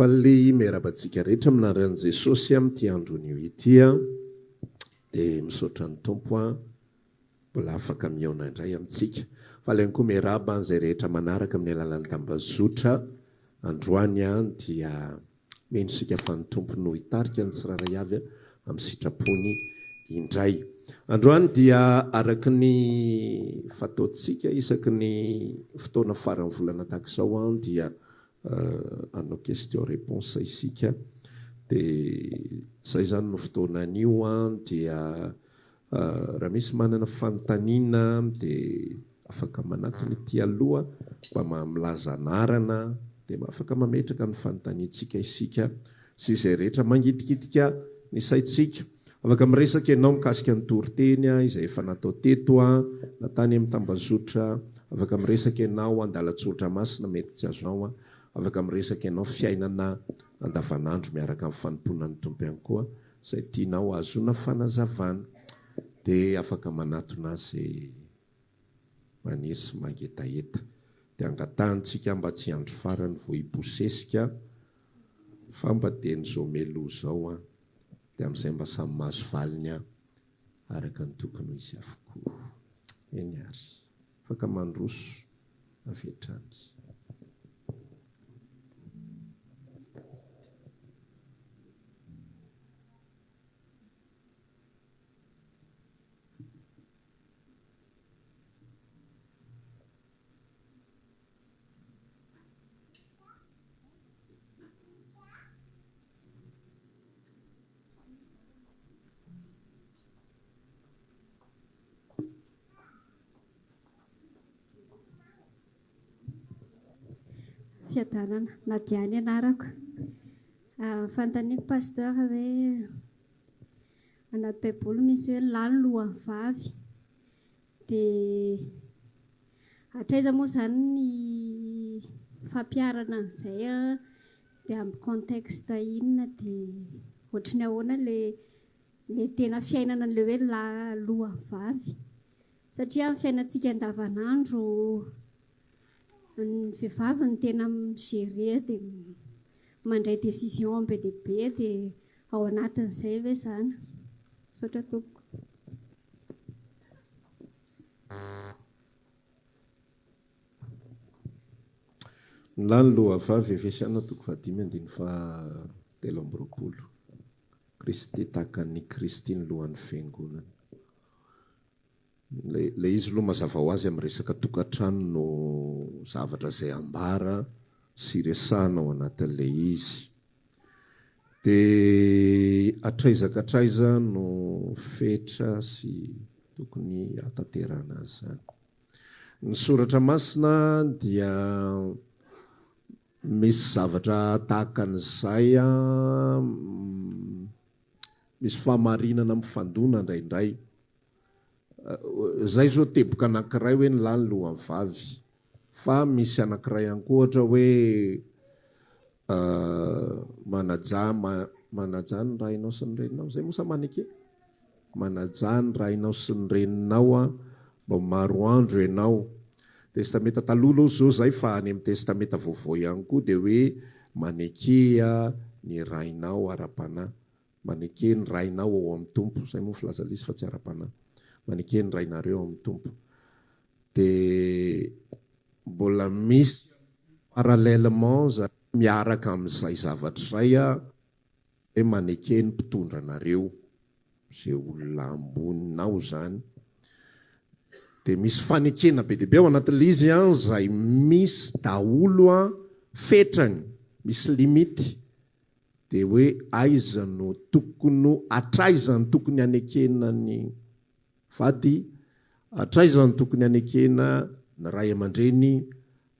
Faly miarahaba antsika rehetra amin'ny anaran'i Jesosy amin'ity andro anio ity aho. Dia misaotra ny Tompo aho mbola afaka mihaona indray amintsika. Faly ihany koa miarahaba an'izay rehetra manaraka amin'ny alalan'ny tambazotra androany aho dia Mino isika fa ny Tompo no hitarika ny tsirairay avy amin'ny sitrapony indray. Androany dia araka ny fataontsika isaky ny fotoana faran'ny volana tahaka izao dia hanao question réponse isika. Dia izay izany no fotoana anio dia Raha misy manana fanontaniana dia afaka manatona ety aloha mba milaza anarana dia afaka mametraka ny fanontaniantsika isika sy izay rehetra mangitikitika ny saintsika. Afaka miresaka ianao mikasika ny toriteny izay efa natao teto na tany amin'ny tambazotra, afaka miresaka ianao andalan-tsoratra masina mety tsy azonao, afaka miresaka ianao fiainana andavanandro miaraka amin'ny fanompoana ny Tompo ihany koa. Izay tianao hahazoana fanazavana dia afaka manatona azy maniry sy mangetaheta. Dia angatahantsika mba tsy andro farany vao hibosesika fa mba dieny izao meloa izao an! Dia amin'izay mba samy mahazo valiny an! Araka ny tokony ho izy avokoa. Eny ary. Afaka mandroso avy hatrany. Fiadanana, Nadia ny anarako. Fanontaniako Pasteur hoe anaty baiboly misy hoe lahy ny lohan'ny vavy dia hatraiza moa izany ny fampiharana an'izay dia amin'ny contexte inona dia ohatry ny ahoana ilay Ilay tena fiainana an'ilay hoe lahy loha vavy. Satria amin'ny fiainantsika andavanandro, ny vehivavy no tena mi-gérer dia mandray décision be dia be dia ao anatin'izay ve izany? Misaotra tompoko. Ny lahy ny loha vavy, Efesiana toko fahadimy andininy faha 23. Kristy tahaka an'i Kristy ny lohan'ny fiangonana. Ilay izy aloha mazava ho azy amin'ny resaka tokantrano no zavatra izay ambara sy resahana ao anatin'ilay izy. Dia hatraiza ka hatraiza no fetra sy tokony hahatanterahana an'izany. Ny soratra masina dia Misy zavatra tahaka an'izay an, misy fahamarinana mifandona indraindray. Izay izao teboka anankiray hoe ny lahy ny lohan'ny vavy. Fa misy anankiray ihany koa ohatra hoe manajà manajà ny rainao sy ny reninao, izay moa sa maneke? Manajà ny rainao sy ny reninao an, mba ho maro andro ianao. Testamenta taloha aloha zao zay fa any amin'ny testamenta vaovao ihany koa dia hoe manekea ny rainao ara-panahy. Maneke ny rainao ao amin'ny Tompo, zay moa filaza ilay izy fa tsy ara-panahy. Maneke ny rainareo ao amin'ny Tompo. Dia mbola misy parallèlement zany miaraka amin'izay zavatra izay an. Hoe maneke ny mpitondra anareo, ze olona amboninao zany, de misy fanekena be dia be ao anatin'le izy an, zay misy daholo an fetrany, misy limite, de hoe aiza no tokony hatraiza no tokony hanekena ny vady, hatraiza no tokony hanekena ny ray aman-dreny,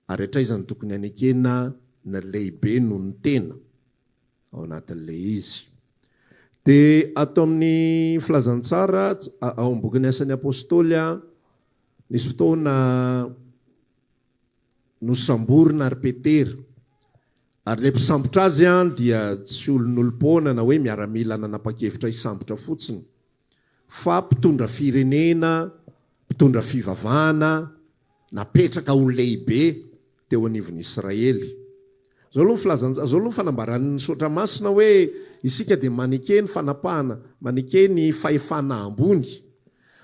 ary hatraiza no tokony hanekena ny lehibe noho ny tena. ao anatin'ilay izy. Dia ato amin'ny filazantsara, ao amin'ny bokin'ny Asan'ny Apostoly, nisy fotoana nosamborina ry Petera. Ary ilay mpisambotra azy dia tsy olon'olom-poana na hoe miaramila nanapa-kevitra hisambotra fotsiny, fa mpitondra firenena, mpitondra fivavahana, napetraka ho lehibe teo anivon'ny Israely. Izao aloha ny filazan, izao aloha ny fanambaran'ny Soratra Masina hoe isika dia maneke ny fanapahana, maneke ny fahefana ambony.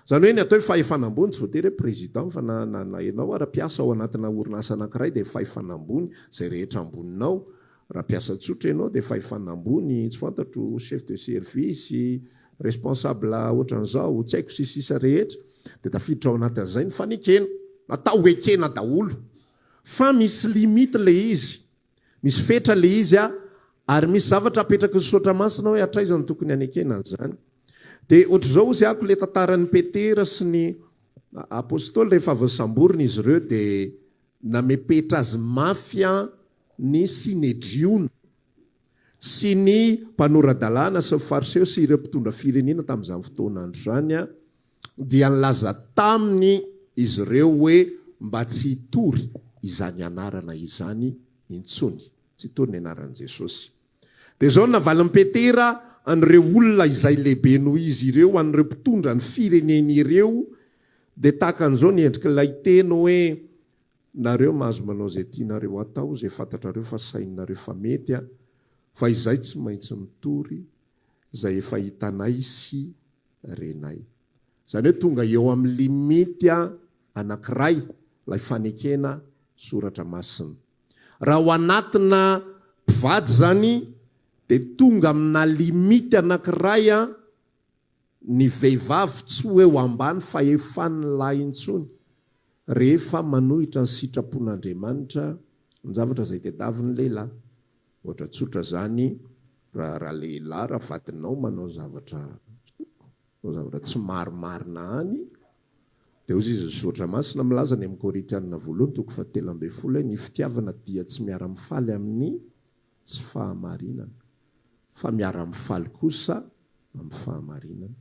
Izany hoe ny atao hoe fahefana ambony tsy voatery hoe président fa na na na ianao ara mpiasa ao anatina orinasa anankiray dia fahefana ambony, izay rehetra amboninao. Raha mpiasa tsotra ianao dia fahefana ambony, tsy fantatro, chef de service, responsable ohatran'izao, tsy haiko sy sisa rehetra dia tafiditra ao anatin'izay ny fanekena. Natao ekena daholo. Fa misy limite le izy. Misy fetra le izy a, ary misy zavatra apetraky ny Soratra Masina hoe hatraiza no tokony hanekena an'izany. Dia ohatr'izao hozy ako le tantaran'i Petera sy ny Apostoly rehefa avy nosamborina izy ireo dia namepetra azy mafy ny Synedriona sy ny mpanora-dalàna sy ny Fariseo sy ireo mpitondra firenena tamin'izany fotoan'andro izany dia nilaza taminy izy ireo hoe mba tsy hitory izany anarana izany intsony, tsy hitory ny anaran'i Jesosy. Dia izao no navalin'i Petera an'ireo olona izay lehibe noho izy ireo, an'ireo mpitondra ny fireneny ireo, dia tahaka an'izao ny endrik'ilay teny hoe, Nareo mahazo manao izay tianareo hatao, izay fantatrareo fa saininareo fa mety, fa izahay tsy maintsy mitory izay efa hitanay sy renay. Izany hoe tonga eo amin'ny limite anankiray ilay fanekena soratra masina. Raha ao anatina mpivady izany dia tonga amina limite anankiray ny vehivavy tsy ho eo ambany fahefan'ny lahy intsony rehefa manohitra ny sitrapon'Andriamanitra ny zavatra izay tediavin'ny lehilahy. Ohatra tsotra izany, raha raha lehilahy, raha vadinao manao zavatra manao zavatra tsy marimarina any, dia hozy izy ny Soratra Masina milaza any amin'ny Korintianina voalohany toko fahatelo ambin'ny folo hoe ny fitiavana dia tsy miara-mifaly amin'ny tsy fahamarinana, fa miara-mifaly kosa amin'ny fahamarinana.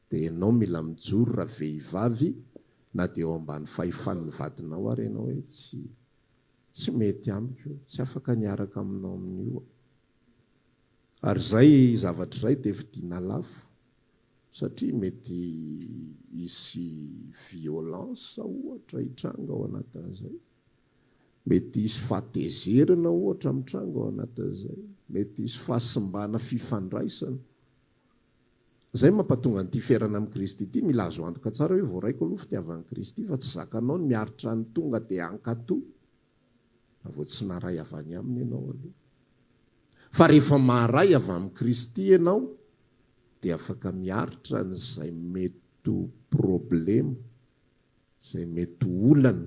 Dia ianao mila mijoro raha vehivavy na dia eo ambany fahefan'ny vadinao ary ianao hoe tsy Tsy mety amiko, tsy afaka ny hiaraka aminao amin'io aho. Ary izay zavatra izay dia vidiana lafo satria mety hisy violence ohatra hitranga ao anatin'izay, mety hisy fahatezerana ohatra mitranga ao anatin'izay, mety hisy fahasimbana fifandraisana. Izay no mampatonga an'ity fiainana amin'i Kristy ity, mila azo antoka tsara hoe voaraiko aloha fitiavan'i Kristy fa tsy zakanao ny miaritra ny tonga dia hankatò raha vao tsy naharay avy any aminy ianao aloha. Fa rehefa maharay avy amin'i Kristy ianao dia afaka miaritra an'izay mety ho problema, izay mety ho olana.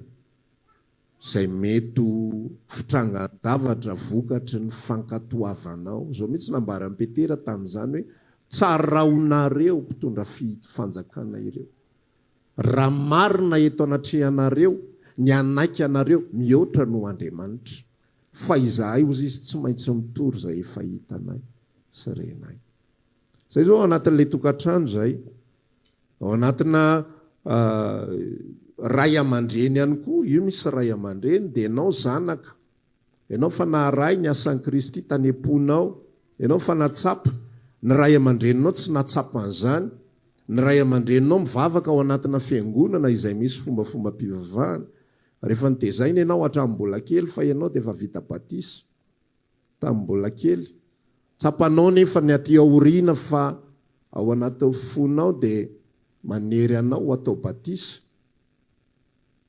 Izay mety ho fitrangan-javatra vokatry ny fankatoavanao. Izao mihitsy nambaran'i Petera tamin'izany hoe, Tsaraonareo mpitondra fanjakana ireo, raha marina eto anatrehanareo ny hanaiky anareo mihoatra noho Andriamanitra. Fa izahay, hozy izy, tsy maintsy mitory izay efa hitanay sy renay. Izay izao ao anatin'ilay tokantrano izay. Ao anatina ray aman-dreny ihany koa, io misy ray aman-dreny, dia ianao zanaka, ianao fa naharay ny asan'i Kristy tany am-ponao, ianao fa nahatsapa, ny ray aman-dreninao tsy nahatsapa an'izany, ny ray aman-dreninao mivavaka ao anatina fiangonana izay misy fombafombam-pivavahana, rehefa notezaina ianao hatramin'ny mbola kely fa ianao dia efa vita batisa, tamin'ny mbola kely. Tsapanao nefa ny aty aoriana fa ao anatin'ny fonao dia manery anao ho atao batisa.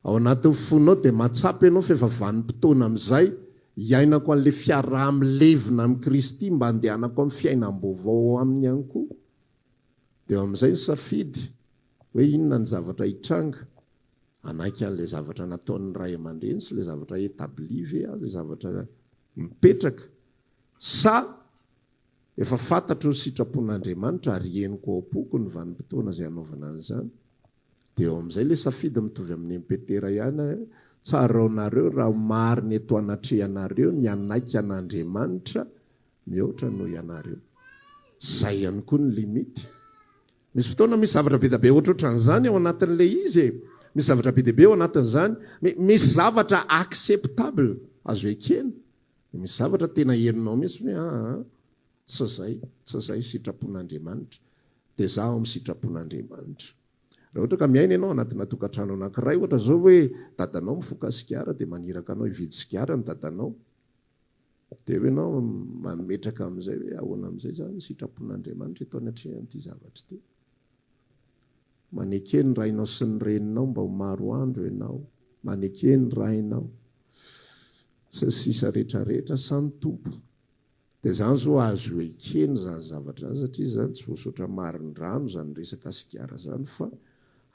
Ao anatin'ny fonao dia mahatsapa ianao fa efa vanim-potoana amin'izay hiainako an'ilay fiaraha-milevina amin'i Kristy mba handehanako amin'ny fiainam-baovao ao aminy ihany koa. Dia eo amin'izay ny safidy hoe inona ny zavatra hitranga. Hanaiky an'ilay zavatra nataon'ny ray aman-dreny sy ilay zavatra établi ve aho, ilay zavatra mipetraka, sa efa fantatro ny sitrapon'Andriamanitra ary henoko ao am-poko ny vanim-potoana izay hanaovana an'izany? Dia eo amin'izay ilay safidy mitovy amin'ny an'i Petera ihany, Tsaraonareo raha marina eto anatrehanareo ny hanaiky an'Andriamanitra mihoatra noho ianareo. Izay ihany koa ny limite. Misy fotoana misy zavatra be dia be ohatrohatran'izany ao anatin'ilay izy e! Misy zavatra be dia be ao anatin'izany. Misy zavatra acceptable, azo ekena. Dia misy zavatra tena henonao mihitsy hoe aa, tsy izay, tsy izay sitrapon'Andriamanitra. Dia za ao amin'ny sitrapon'Andriamanitra. Raha ohatra ka miaina ianao anatina tokantrano anankiray, ohatra izao hoe dadanao mifoka sigara dia maniraka anao hividy sigara ny dadanao. Dia hoe ianao mametraka amin'izay hoe ahoana amin'izay izany ny sitrapon'Andriamanitra eto anatrehan'ity zavatra ity. Maneke ny rainao sy ny reninao mba ho maro andro ianao. Maneke ny rainao. Sy ny sisa rehetra rehetra sa ny Tompo. Dia izany izao azo ekena izany zavatra izany satria izany tsy voasotra marindrano izany resaka sigara izany fa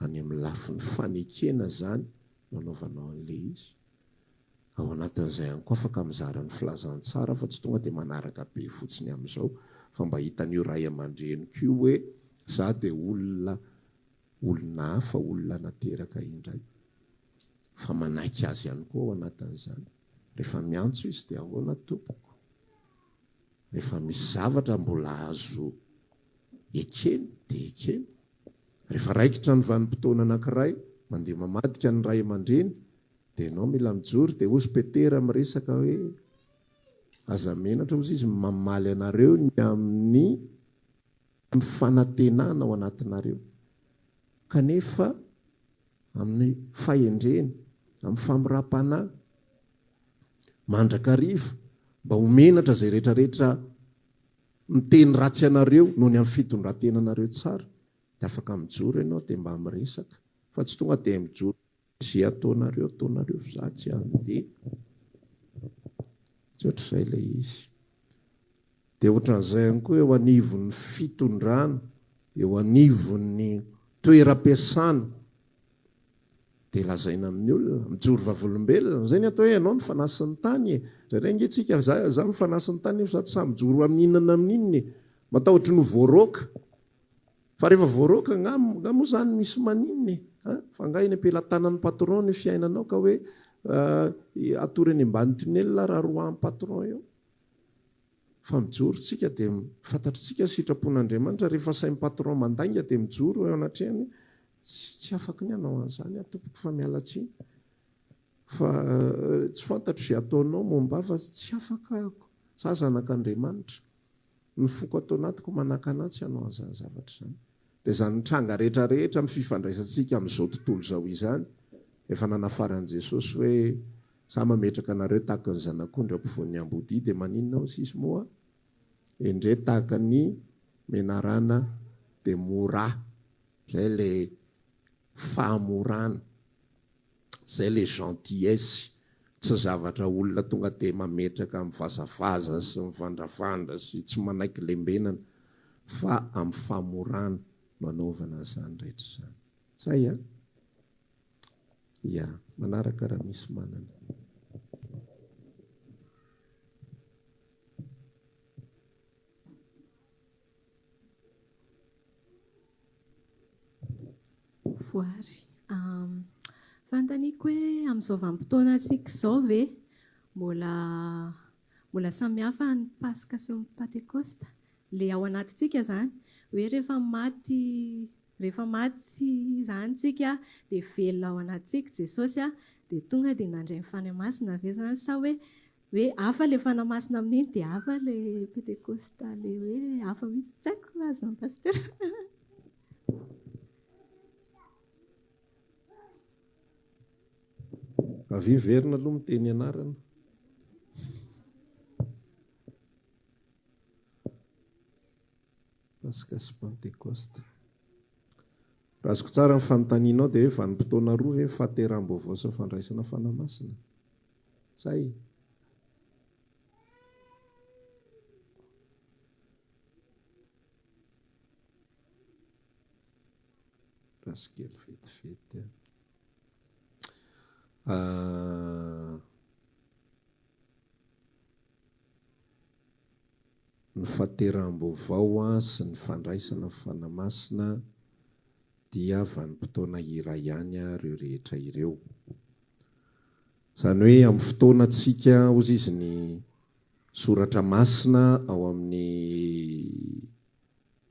any amin'ny lafiny fanekena izany no anaovanao an'ilay izy. Ao anatin'izay ihany koa afaka mizara ny filazantsara fa tsy tonga dia manaraka be fotsiny amin'izao fa mba hitan'io ray aman-dreniko io hoe za dia olona olona hafa, olona nateraka indray. Fa manaiky azy ihany koa ao anatin'izany. Rehefa miantso izy dia ahoana tompoko? Rehefa misy zavatra mbola azo ekena dia ekena. Rehefa raikitra ny vanim-potoana anankiray, mandeha mamadika ny ray aman-dreny, dia ianao mila mijoro, dia hozy Petera miresaka hoe, aza menatra hozy izy mamaly anareo ny amin'ny fanantenana ao anatinareo. Kanefa amin'ny fahendrena, amin'ny famoram-panahy, mandrakariva, mba ho menatra izay rehetra rehetra miteny ratsy anareo noho ny amin'ny fitondran-tenanareo tsara, dia afaka mijoro ianao dia mba miresaka, fa tsy tonga dia mijoro izay ataonareo ataonareo fa za tsy handeha. Tsy ohatr'izay ilay izy. Dia ohatran'izay ihany koa eo anivon'ny fitondrana, eo anivon'ny toeram-piasana, dia lazaina amin'ny olona, mijoro vavolombelona, izay ny atao hoe ianao no fanasin'ny tany e! Indraindray ange tsika, za, za no fanasin'ny tany nefa za tsy sahy mijoro amin'inona na amin'inona e! Matahotra ny ho voaroaka. Fa rehefa voaroaka nga, nga moa izany misy maninona e? An? Fa nga eny am-pelatanan'ny patron ny fiainanao ka hoe hatory eny ambany tunnel raha roahan'ny patron eo? Fa mijoro tsika dia fantatritsika ny sitrapon'Andriamanitra, rehefa sain'ny patron mandainga dia mijoro eo anatrehany hoe tsy afaky ny hanao an'izany aho tompoko fa miala tsiny fa tsy fantatro izay ataonao momba ahy fa tsy afaka aho, za zanak'Andriamanitra, ny foko ato anatiko manakana ahy tsy hanao an'izany zavatra izany. Dia izany tranga rehetra rehetra amin'ny fifandraisantsika amin'izao tontolo izao izany, efa nanafaran'i Jesosy hoe Za mametraka anareo tahaka ny zanak'ondry ampovoan'ny ambodia dia maninona hozy izy moa? Endre tahaka ny menarana dia mora, zay le fahamorana, zay le gentillesse, tsy zavatra olona tonga dia mametraka mivazavaza sy mivandravandra sy tsy manaiky lembenana fa amin'ny fahamorana no anaovana an'izany rehetra izany. Zay an! Ya, manaraka raha misy manana. Voary. Fanontaniako hoe amin'izao vanim-potoanantsika izao ve mbola mbola samihafa ny Paska sy ny Pantekosta? Le ao anatintsika izany, hoe rehefa maty Rehefa maty izany tsika dia velona ao anatintsika Jesosy dia tonga dia nandray ny Fanahy Masina ve izany sa hoe hoe hafa ilay Fanahy Masina amin'iny dia hafa ilay Pentekosta ilay hoe hafa mihitsy tsy haiko azon'ny Pasteur. Avia miverina aloha miteny anarana. Paska sy Pantekosta. Raha azoko tsara ny fanontanianao dia hoe vanim-potoana roa ve ny fahateraham-baovao sy ny fandraisana Fanahy Masina? Zay. Raso kely vetivety. Ah. Ny fahateraham-baovao sy ny fandraisana ny Fanahy Masina dia vanim-potoana iray ihany ireo rehetra ireo. Izany hoe amin'ny fotoanantsika, hozy izy, ny Soratra Masina ao amin'ny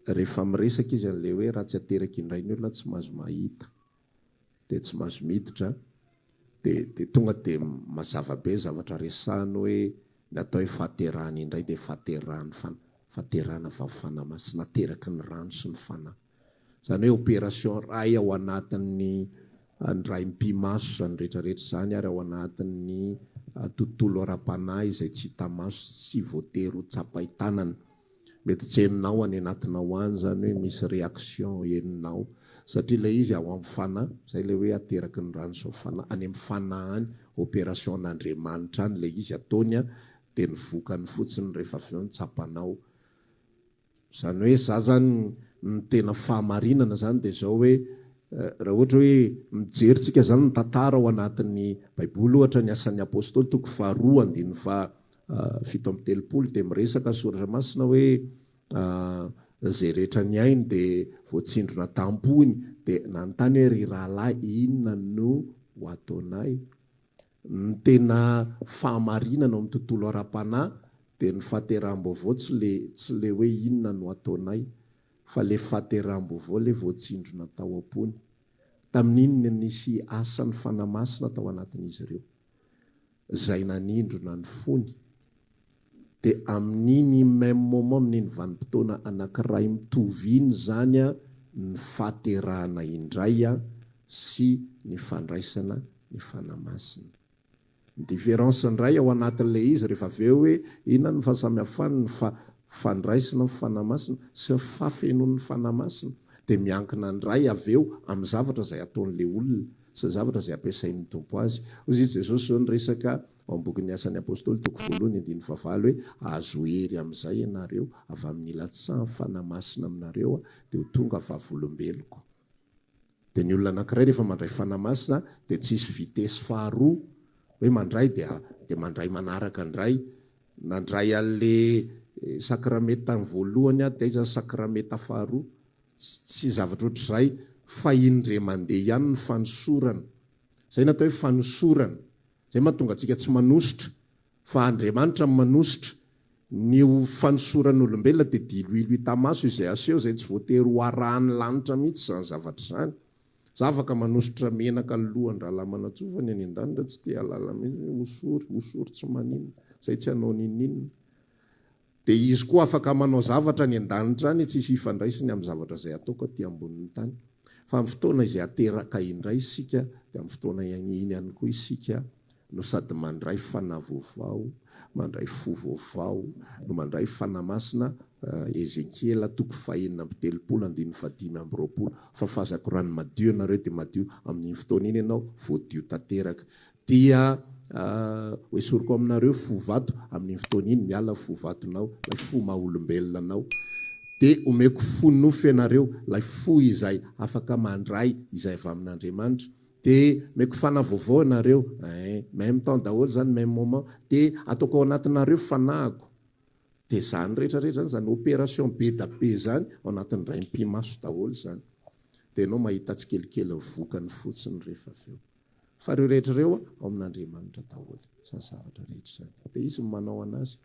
rehefa miresaka izy an'ilay hoe raha tsy ateraka indray ny olona tsy mahazo mahita. dia tsy mahazo miditra dia dia tonga dia mazava be ny zavatra resahiny hoe ny atao hoe fahaterahana indray dia fahaterahan'ny fanahy, fahaterahana avy amin'ny fanahy masina, ateraky ny rano sy ny fanahy. Izany hoe opération iray ao anatin'ny ny ray mipi-maso izany rehetra rehetra izany ary ao anatin'ny tontolo ara-panahy izay tsy hita maso, tsy voatery ho tsapain-tanana. Mety tsy henonao any anatinao any izany hoe misy réaction henonao satria ilay izy ao amin'ny fanahy, izay ilay hoe ateraky ny rano sy ny fanahy, any amin'ny fanahy any, opération an'Andriamanitra any ilay izy ataony dia ny vokany fotsiny rehefa avy eo no tsapanao. Izany hoe za zany ny tena fahamarinana zany dia izao hoe raha ohatra hoe mijery tsika zany ny tantara ao anatin'ny baiboly ohatra ny asan'ny apostoly toko faharoa andininy faha 37 dia miresaka ny soratra masina hoe izay rehetra nihaino dia voatsindrona tampohiny dia nanontany hoe ry rahalahy inona no ho ataonay? Ny tena fahamarinana ao amin'ny tontolo ara-panahy dia ny fahateraham-baovao tsy le tsy le hoe inona no ataonay fa le fahateraham-baovao le voatsindrona tao am-pony. Tamin'iny no nisy asan'ny Fanahy Masina tao anatin'izy ireo izay nanindrona ny fony. Dia amin'iny même moment amin'iny vanim-potoana anankiray mitovy iny izany ny fahaterahana indray sy ny fandraisana ny Fanahy Masina. Ny différence indray ao anatin'ilay izy rehefa avy eo hoe inona no fahasamihafany ny fa fandraisana ny Fanahy Masina sy ny fahafenoan'ny Fanahy Masina dia miankina indray avy eo amin'ny zavatra izay ataon'ilay olona sy ny zavatra izay ampiasain'ny Tompo azy. Hoy izy Jesosy izao niresaka ao amin'ny bokin'ny Asan'ny Apostoly toko voalohany andininy fahavalo hoe hahazo hery amin'izay ianareo avy amin'ny ilatsahan'ny Fanahy Masina aminareo dia ho tonga vavolombeloko. Dia ny olona anankiray rehefa mandray Fanahy Masina dia tsy hisy vitesse faharoa hoe mandray dia dia mandray manaraka indray. Nandray an'le sakramenta ny voalohany aho dia aiza ny sakramenta faharoa? Tsy tsy zavatra ohatr'izay fa indray mandeha ihany ny fanosorana. Izay no atao hoe fanosorana. Izay mahatonga antsika tsy manosotra fa Andriamanitra no manosotra. Ny ho fanosoran'olombelona dia diloilo hita maso izay aseho izay tsy voatery ho arahan'ny lanitra mihitsy izany zavatra izany. Za afaka manosotra menaka ny lohan-dRalamanantsoa fa ny any an-danitra tsy te hahalala mihitsy hoe hosory, hosory tsy maninona, izay tsy hanao n'inon'inona. Dia izy koa afaka manao zavatra any an-danitra any tsisy ifandraisany amin'ny zavatra izay ataoko aty ambonin'ny tany. Fa amin'ny fotoana izay ateraka indray isika dia amin'ny fotoana iny ihany koa isika no sady mandray fanahy vaovao, mandray fo vaovao, no mandray Fanahy Masina, Ezekiela toko fahenina amby telopolo andininy fahadimy amby roapolo, Fafazako rano madio ianareo dia madio, amin'iny fotoana iny ianao voadio tanteraka. Dia hoesoriko aminareo fo vato, amin'iny fotoana iny miala fo vatonao, ilay fo maha olombelona anao. Dia omeko fo nofo ianareo, ilay fo izay afaka mandray izay avy amin'Andriamanitra. Dia omeko fanahy vaovao ianareo, ein, même temps daholo izany, même moment. Dia ataoko ao anatinareo fanahiko. Dia izany rehetra rehetra izany, izany opération be da be izany, ao anatin'ny indray mipi-maso daholo izany. Dia ianao mahita tsikelikely ny vokany fotsiny rehefa avy eo. Fa ireo rehetra ireo ao amin'Andriamanitra daholo izany zavatra rehetra izany. Dia Izy no manao an'azy.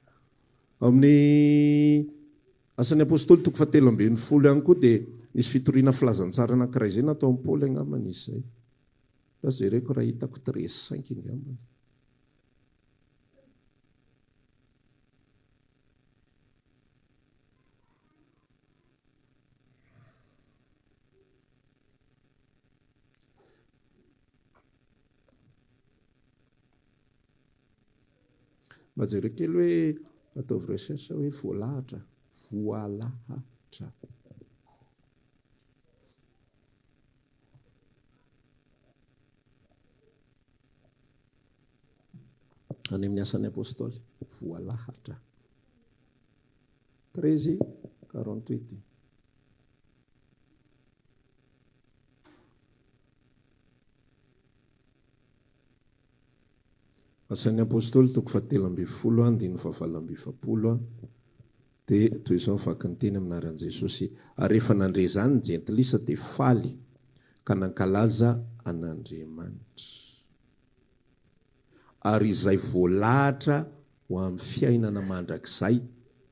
Ao amin'ny Asan'ny Apostoly toko fahatelo ambin'ny folo ihany koa dia nisy fitoriana filazantsara anankiray izay nataon'i Paoly angambany izy izay. Fa jereko raha hitako treize cinq angambany. Mba jereo kely hoe ataovy recherche hoe voalahatra, voalahatra. Any amin'ny asan'ny apostoly, voalahatra. 13 48. Asan'ny Apostoly toko fahatelo ambin'ny folo andininy fahavalo amby efapolo dia toy izao ny vaky ny teny amin'ny anaran'i Jesosy, Ary rehefa nandre izany ny jentilisa dia faly ka nankalaza an'Andriamanitra. Ary izay voalahatra ho amin'ny fiainana mandrakizay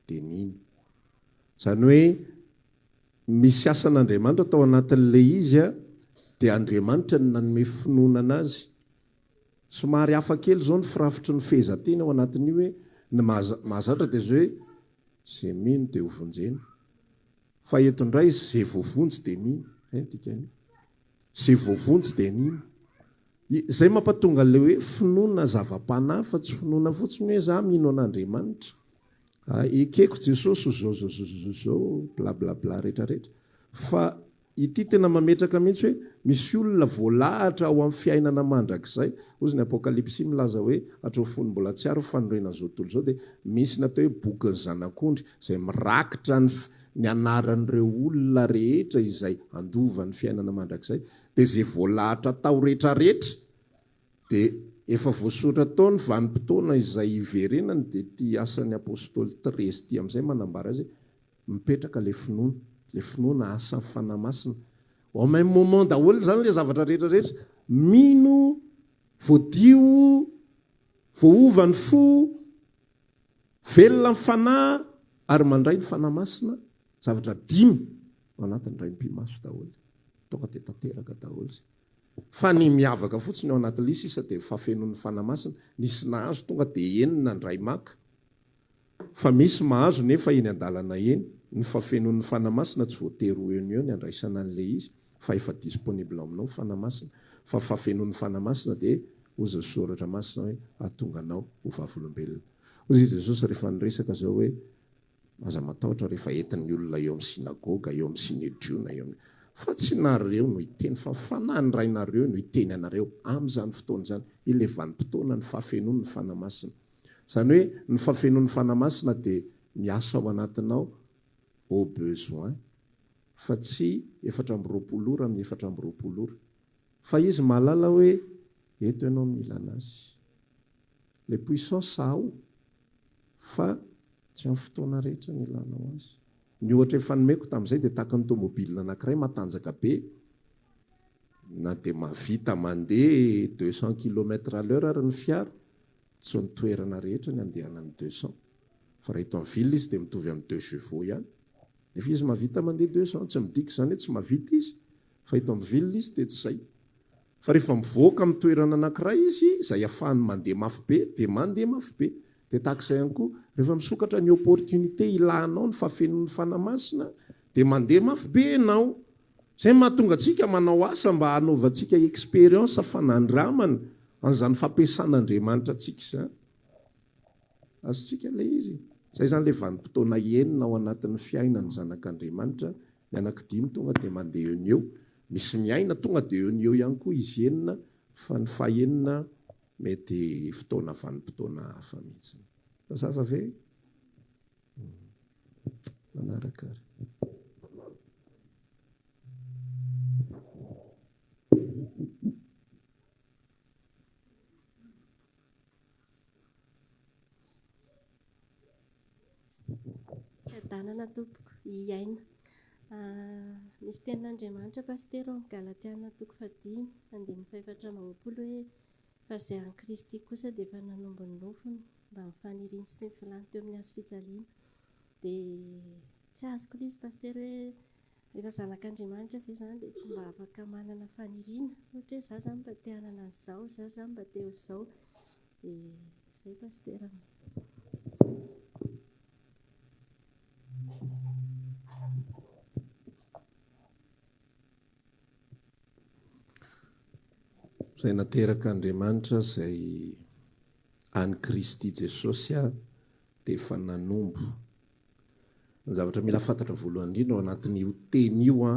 dia nino. Izany hoe Misy asan'Andriamanitra tao anatin'ilay izy dia Andriamanitra no nanome finoana anazy. Somary hafa kely izao ny firafitry ny fehezanteny ao anatin'io hoe ny mahazatra dia izao hoe izay mino dia ho vonjena. Fa eto indray izay voavonjy dia mino. Izay no dikan'io. Izay voavonjy dia mino. Izay mampatonga an'ilay hoe finoana zava-panahy fa tsy finoana fotsiny hoe za mino an'Andriamanitra. Ekeko Jesosy ho zao zao zao zao zao bla bla bla rehetra rehetra. Fa ity tena mametraka mihitsy hoe misy olona voalahatra ao amin'ny fiainana mandrakizay. Hozy ny Apokalypsy milaza hoe hatreo fony mbola tsy ary ny fanorenan'izao tontolo izao dia misy ny atao hoe bokin'ny zanak'ondry izay mirakitra ny ny anaran'ireo olona rehetra izay handova ny fiainana mandrakizay. Dia izay voalahatra tao rehetrarehetra dia efa voasoratra tao ny vanim-potoana izay hiverenany dia ity asan'ny Apostoly 13 ity amin'izay manambara azy hoe mipetraka ilay finoana, ilay finoana asan'ny Fanahy Masina. Au même moment daholo izany ilay zavatra rehetrarehetra, mino, voadio, voaova ny fo, velona ny Fanahy ary mandray ny Fanahy Masina, zavatra dimy ao anatin'ny iray mipi-maso daholo. Tonga dia tanteraka daholo izay. Fa ny miavaka fotsiny ao anaty lisy sisa dia fahafenoan'ny Fanahy Masina. Nisy nahazo tonga dia enina ndray maka. Fa misy mahazo nefa eny an-dalana eny. Ny fahafenoan'ny Fanahy Masina tsy voatery ho eo no eo ny andraisana an'ilay izy fa efa disponible ao aminao ny Fanahy Masina. Fa fahafenoan'ny Fanahy Masina dia hozy ny Soratra Masina hoe hahatonga anao ho vavolombelona. Hozy i Jesosy rehefa niresaka izao hoe Aza matahotra rehefa entin'ny olona eo amin'ny synagoga, eo amin'ny synedriona, eo amin'ny. Fa tsy nareo no hiteny, fa ny Fanahin'ny Rainareo no hiteny anareo amin'izany fotoana izany, ilay vanim-potoana ny fahafenoan'ny Fanahy Masina. Izany hoe, ny fahafenoan'ny Fanahy Masina dia miasa ao anatinao au besoin, fa tsy 24 ora amin'ny 24 ora. Fa Izy mahalala hoe eto ianao mila an'Azy. Ilay puissance ao, fa tsy amin'ny fotoana rehetra no ilanao azy. Ny ohatra efa nomeko tamin'izay dia tahaka ny tomobile anankiray matanjaka be, na dia mahavita mandeha 200 kilomètres à l'heure ary ny fiara, tsy ny toerana rehetra ny andehanany 200. Fa raha eto amin'ny ville izy dia mitovy amin'ny deux chevaux ihany. Nefa izy mahavita mandeha 200, tsy midika izany hoe tsy mahavita izy, fa eto amin'ny ville izy dia tsy izay. Fa rehefa mivoaka amin'ny toerana anankiray izy, izay ahafahany mandeha mafy be, dia mandeha mafy be. Dia tahaka izay ihany koa, rehefa misokatra ny opportunité ilanao ny fahafenoan'ny Fanahy Masina, dia mandeha mafy be ianao. Izay no mahatonga antsika manao asa mba hanaovantsika expérience fanandramana an'izany fampiasan'Andriamanitra antsika izany. Azontsika ilay izy. Izay izany ilay vanim-potoana enina ao anatin'ny fiainan'ny zanak'Andriamanitra. Ny anankidimy tonga dia mandeha eo no eo. Misy miaina tonga dia eo no eo ihany koa izy enina, fa ny fahenina mety fotoana vanim-potoana hafa mihitsy. Mazava ve? Manaraka ary. Fiadanana tompoko, hiaina. Misy tenin'Andriamanitra Pasitera ao amin'ny Galatiana toko fahadimy andininy faha-24 hoe fa izay an'i Kristy kosa dia efa nanombo ny nofony mbamin'ny faniriany sy ny filany teo amin'ny hazo fijaliana. Dia tsy azoko ilay izy Pasitera hoe rehefa zanak'Andriamanitra ve izany dia tsy mba afaka manana faniriana? Ohatra hoe za izany mba te hanana an'izao, za izany mba te ho izao. Dia izay Pasitera. Izay naterak'Andriamanitra izay an'i Kristy Jesosy dia efa nanombo. Ny zavatra mila fantatra voalohany indrindra ao anatin'io teny io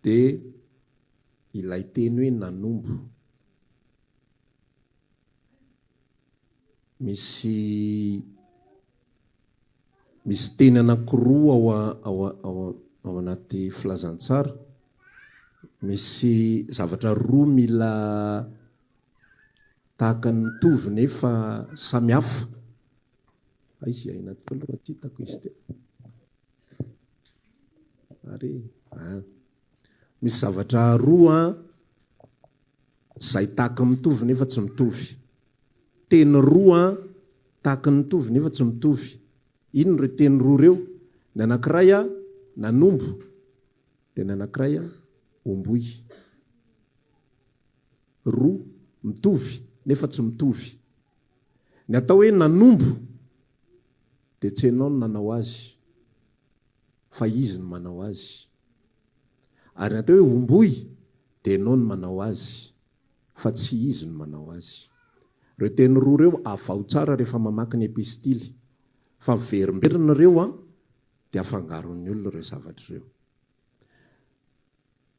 dia ilay teny hoe nanombo. Misy misy teny anankiroa ao ao ao ao anaty filazantsara. Misy zavatra roa mila tahaka ny mitovy nefa samy hafa. Aiza i Aina teo aloha tsy hitako izy teo. Ary ah. Misy zavatra roa Izay tahaka ny mitovy nefa tsy mitovy. Teny roa tahaka ny mitovy nefa tsy mitovy. Inona ireo teny roa ireo? Ny anankiray nanombo, dia ny anankiray homboy. Roa mitovy nefa tsy mitovy. Ny atao hoe nanombo dia tsy ianao no nanao azy fa izy no manao azy. Ary ny atao hoe homboy dia ianao no manao azy. Fa tsy izy no manao azy. Ireo teny roa ireo avaho tsara rehefa mamaky ny epistily. Fa miverimberina ireo an, dia afangaron'ny olona ireo zavatra ireo.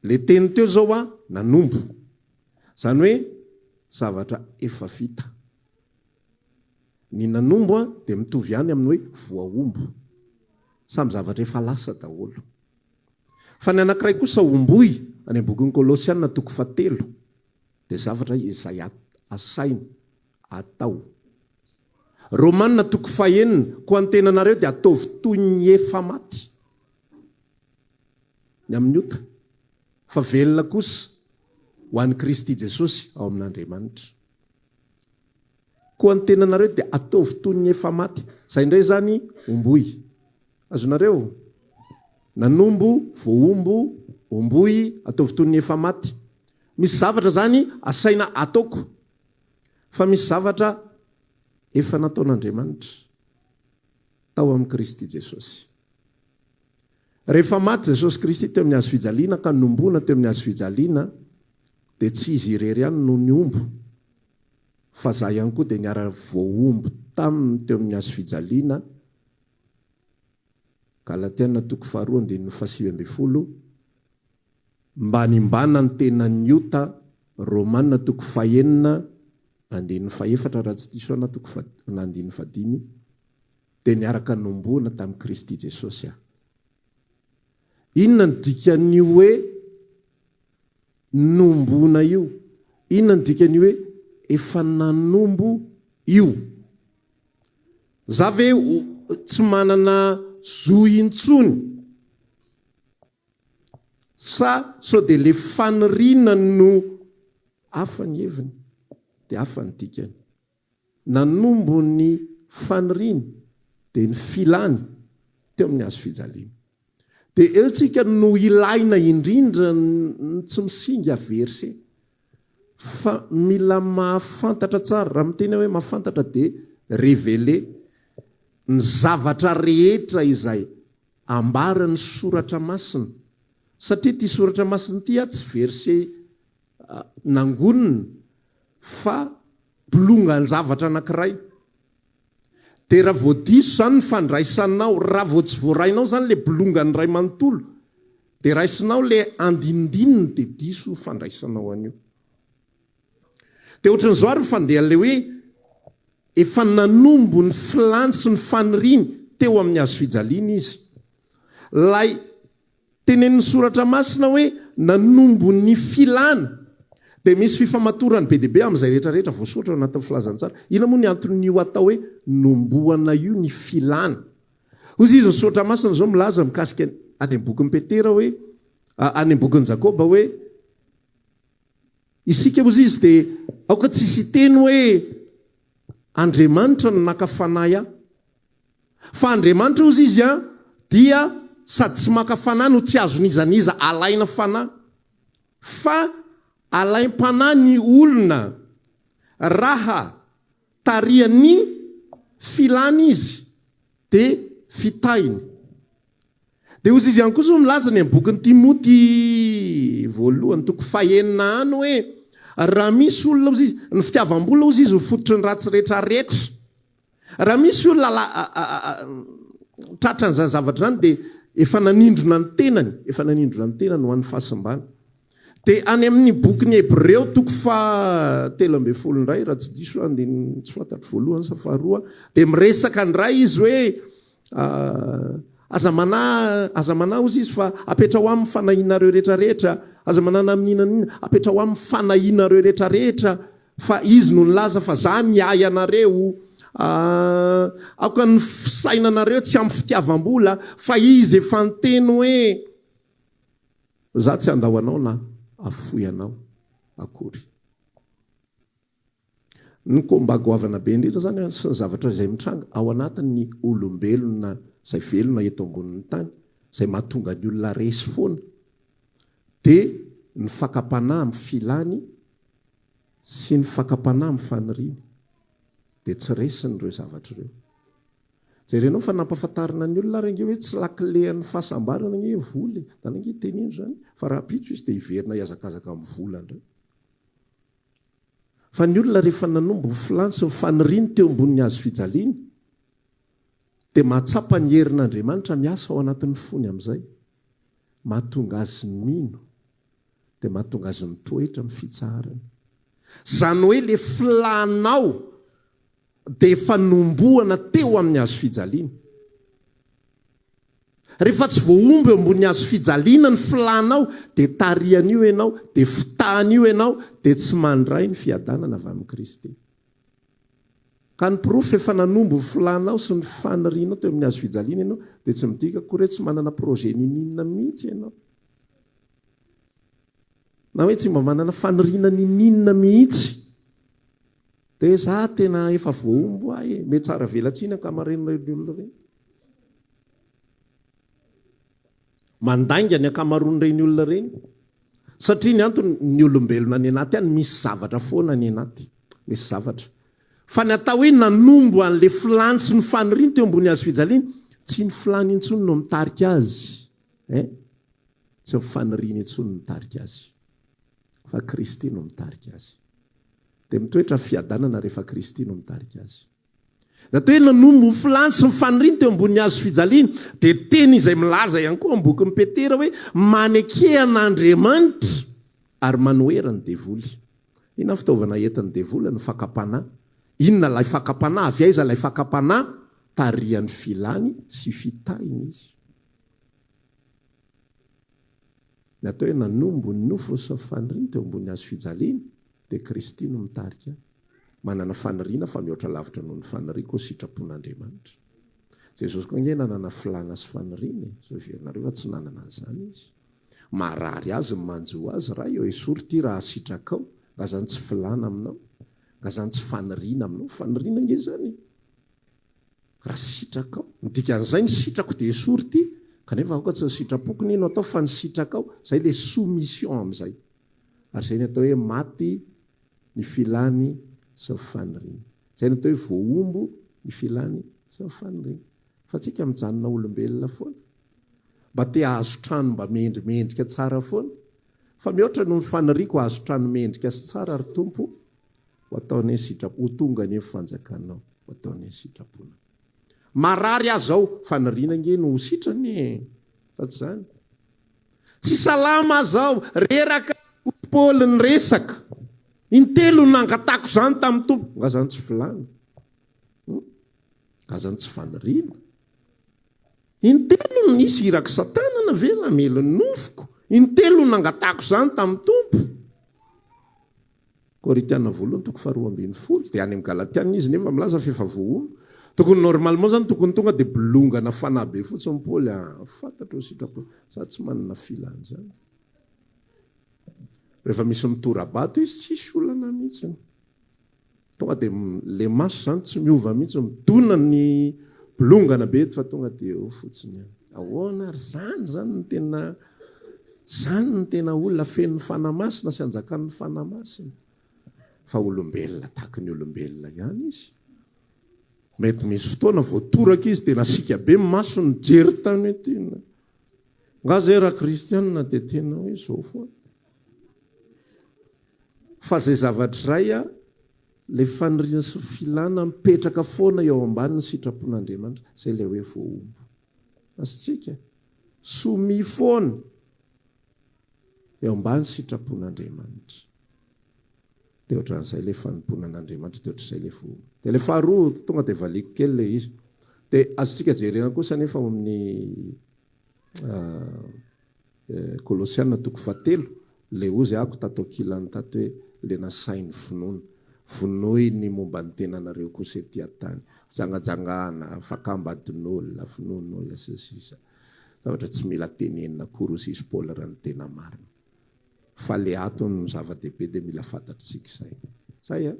Le teny teo zao an, nanombo. Izany hoe zavatra efa vita. Ny nanombo an dia mitovy ihany amin'ny hoe voahombo. Samy zavatra efa lasa daholo. Fa ny anankiray kosa homboy, any am-bokin'ny Kolosiana toko fahatelo, dia zavatra izay asaina atao. Romana toko fahenina, koa ny tenanareo dia ataovy toy ny efa maty ny amin'ny ota, fa velona kosa ho an'i Kristy Jesosy ao amin'Andriamanitra. Koa ny tenanareo dia ataovy toy ny efa maty. Izay indray izany homboy. Azonareo? Nanombo, voahombo, homboy, ataovy toy ny efa maty. Misy zavatra izany asaina ataoko. Fa misy zavatra efa nataon'Andriamanitra tao amin'i Kristy Jesosy. Rehefa maty Jesosy Kristy teo amin'ny hazo fijaliana ka nomboana teo amin'ny hazo fijaliana, dia tsy Izy irery ihany no nihombo, fa za ihany koa dia niara-voahombo taminy teo amin'ny hazo fijaliana, Galatiana toko faharoa andininy faha-19, mba hanimbana ny tenan'ny ota, Romana toko fahenina andininy fahefatra raha tsy diso aho na toko faha na andininy fahadimy, dia niaraka nomboana tamin'i Kristy Jesosy aho. Inona ny dikan'io hoe nomboana io? Inona ny dikan'io hoe efa nanombo io? Za ve tsy manana zo intsony? Sa sao dia le faniriana no hafa ny heviny dia hafa ny dikany? Nanombo ny faniriany dia ny filany teo amin'ny hazo fijaliana. Dia eo tsika no ilaina indrindra ny tsy misinga verset fa mila mahafantatra tsara, raha miteny aho hoe mahafantatra dia reveler ny zavatra rehetra izay ambaran'ny soratra masina satria ity soratra masina ity tsy verset nangonina fa bolongan-javatra anankiray. Dia raha vao diso izany ny fandraisanao, raha vao tsy voarainao izany ilay bolongany iray manontolo, dia raisinao ilay andinindininy dia diso ny fandraisanao an'io. Dia ohatran'izao ary ny fandehan'ilay hoe efa nanombo ny filany sy ny faniriany teo amin'ny hazofijaliana izy. Ilay Tenenin'ny Soratra Masina hoe nanombo ny filana. Dia misy fifamatorany be dia be amin'izay rehetra rehetra voasoratra ao anatin'ny filazantsara. Inona moa ny anton'io atao hoe nomboana io ny filana? Hoy izy, ny Soratra Masina izao milaza mikasika any amin'ny bokin'i Petera hoe, any amin'ny bokin'i Jakoba hoe, isika hozy izy dia aoka tsy hisy hiteny hoe Andriamanitra no naka fanahy ahy. Fa Andriamanitra hozy izy an, dia sady tsy maka fanahy no tsy azon'iza n'iza alaina fanahy. Fa alaim-panahy ny olona raha tarihan'ny filany izy dia fitahiny. Dia hozy izy ihany koa zao milaza ny amin'ny bokin'i Timoty voalohany toko fahenina any hoe raha misy olona hozy izy, ny fitiavam-bola hozy izy no fototry ny ratsy rehetra rehetra. Raha misy olona tratran'izany zavatra izany dia efa nanindrona ny tenany, efa nanindrona ny tenany ho an'ny fahasimbana. Dia any amin'ny bokin'ny Hebreo toko faha 13 indray, raha tsy diso aho, andininy tsy fantatro voalohany sa faharoa, dia miresaka indray izy hoe aza manahy, aza manahy hozy izy fa apetraho aminy fanahianareo rehetra rehetra, aza manahy na amin'inona na inona, apetraho aminy fanahianareo rehetra rehetra. Fa izy no nilaza fa za miahy anareo, aoka ny fisainanareo tsy amin'ny fitiavam-bola, fa izy efa niteny hoe, za tsy handao anao na hafoy anao akory. Ny combat goavana be indrindra zany sy ny zavatra izay mitranga ao anatin'ny olombelona izay velona eto ambonin'ny tany, izay mahatonga ny olona resy foana, dia ny fakam-panahy amin'ny filany sy ny fakam-panahy amin'ny faniriany dia tsy resiny ireo zavatra ireo. Jerenao fa nampafantarina ny olona ary ange hoe tsy lakilean'ny fahasambarana ange vola e. Zany ange teneno izany fa rahampitso izy dia hiverina hihazakazaka amin'ny vola indray. Fa ny olona rehefa nanombo ny filany sy ny faniriany teo ambonin'ny hazo fijaliana, dia mahatsapa ny herin'Andriamanitra miasa ao anatin'ny fony amin'izay. Mahatonga azy mino, dia mahatonga azy mitoetra amin'ny fitsaharana. Izany hoe ilay filanao dia efa nombohana teo amin'ny hazo fijaliana. Rehefa tsy voahombo eo ambonin'ny hazo fijaliana ny filanao dia tarihan'io ianao, dia fitahan'io ianao, dia tsy mandray ny fiadanana avy amin'i Kristy. Ka ny porofo efa nanombo ny filanao sy ny fanirianao teo amin'ny hazo fijaliana ianao dia tsy midika akory hoe tsy manana projet niniana mihitsy ianao. Na hoe tsy mba manana faniriana niniana mihitsy. Dia za tena efa voahombo ahy e. Mety tsara velatsihy ny ankamaroan'ireny olona ireny. Mandainga ny ankamaroan'ireny olona ireny. Satria ny antony, ny olombelona any anaty any misy zavatra foana any anaty. Misy zavatra. Fa ny atao hoe nanombo an'ilay filany sy ny faniriany teo ambony hazo fijaliana, tsy ny filany intsony no mitarika azy. Eh? Tsy ny faniriany intsony no mitarika azy. Fa Kristy no mitarika azy. Dia mitoetra fiadanana rehefa Kristy no mitarika azy. Ny atao hoe nanombo ny filany sy ny faniriany teo ambonin'ny hazo fijaliana dia teny izay milaza ihany koa amin'ny bokin'i Petera hoe maneke an'Andriamanitra ary manohera ny devoly. Inona ny fitaovana entin'ny devoly? Ny fakam-panahy. Inona ilay fakam-panahy? Avy aiza ilay fakam-panahy? Tarihan'ny filany sy fitahiny izy. Ny atao hoe nanombo ny nofony sy ny faniriany teo ambony hazo fijaliana dia Kristy no mitarika ahy. Manana faniriana fa mihoatra lavitra noho ny faniriako ny sitrapon'Andriamanitra. Jesosy koa ange nanana filàna sy faniriana e! Sao heverinareo fa tsy nanana an'izany Izy. Marary Azy ny manjo Azy, Ray ô, esory ity raha sitrakao. Nga zany tsy filàna aminao? Nga zany tsy faniriana aminao? Faniriana ange izany e! Raha sitrakao. Ny dikan'izay ny sitrako dia esory ity, kanefa aoka tsy ny sitrapoko anie no atao fa ny sitrakao, izay ilay soumission amin'izay. Ary izay ny atao hoe maty ny filany sy ny faniriany. Izay ny atao hoe voahombo ny filany sy ny faniriany. Fa tsika mijanona olombelona foana. Mba te hahazo trano mba mendrimendrika tsara foana. Fa mihoatra noho ny faniriako hahazo trano mendrika sy tsara ry Tompo, Ho atao anie ny sitrapo, ho tonga anie ny fanjakanao, ho atao anie ny sitraponao. Marary aho zao, faniriana ange no ho sitrana e! Sa tsy izany? Tsy salama aho zao, reraka, hoy Paoly niresaka. Intelo no nangatako izany tamin'ny Tompo. Nga zany tsy filàna? Hum? Nga zany tsy faniriana? Intelo no nisy irak'i Satana navela hamely ny nofoko. Intelo no nangatako izany tamin'ny Tompo. Korintiana voalohany toko faharoa ambinifolo, dia any amin'ny Galatiana izy nefa milaza fa efa voahono. Tokony normalement zany tokony tonga dia bolongana fanahy be fotsiny Paoly ah, fantatro ny sitrapo, za tsy manana filana izany. Rehefa misy mitora-bato izy tsisy olana mihitsy. Tonga dia le maso zany tsy miova mihitsy, midona ny bolongana be eto fa tonga dia eo fotsiny ihany. Ahoana ary zany zany no tena zany no tena olona feno ny Fanahy Masina sy anjakan'ny Fanahy Masina. Fa olombelona tahaky ny olombelona ihany izy. Mety misy fotoana voatoraka izy dia nasiaka be ny masony nijery tany hoe tena nga zay raha kristianina dia tena hoe zao foana. Fa zay zavatra iray a, le faniriana sy filana mipetraka foana eo ambany ny sitrapon'Andriamanitra, zay le hoe voahombo. Azontsika? Soumis foana eo ambany sitrapon'Andriamanitra. De ohatran'izay le fanompoana an'Andriamanitra, de ohatr'izay le voahombo. De le faharoa, tonga de valiako kely le izy. De azontsika jerena kosa anefa ao amin'ny Kolosiana toko fahatelo, le hozy ako tato ankilany tato hoe le nasainy vonoina. Vonoy ny momba ny tenanareo kosa ety an-tany. Fijangajangana, fakam-badin'olona, vonoan'olona sy ny sisa. Zavatra tsy mila tenenina akory hozy izy Paoly raha ny tena marina. Fa le ato no zava-dehibe dia mila fantatritsika izay. Zay an!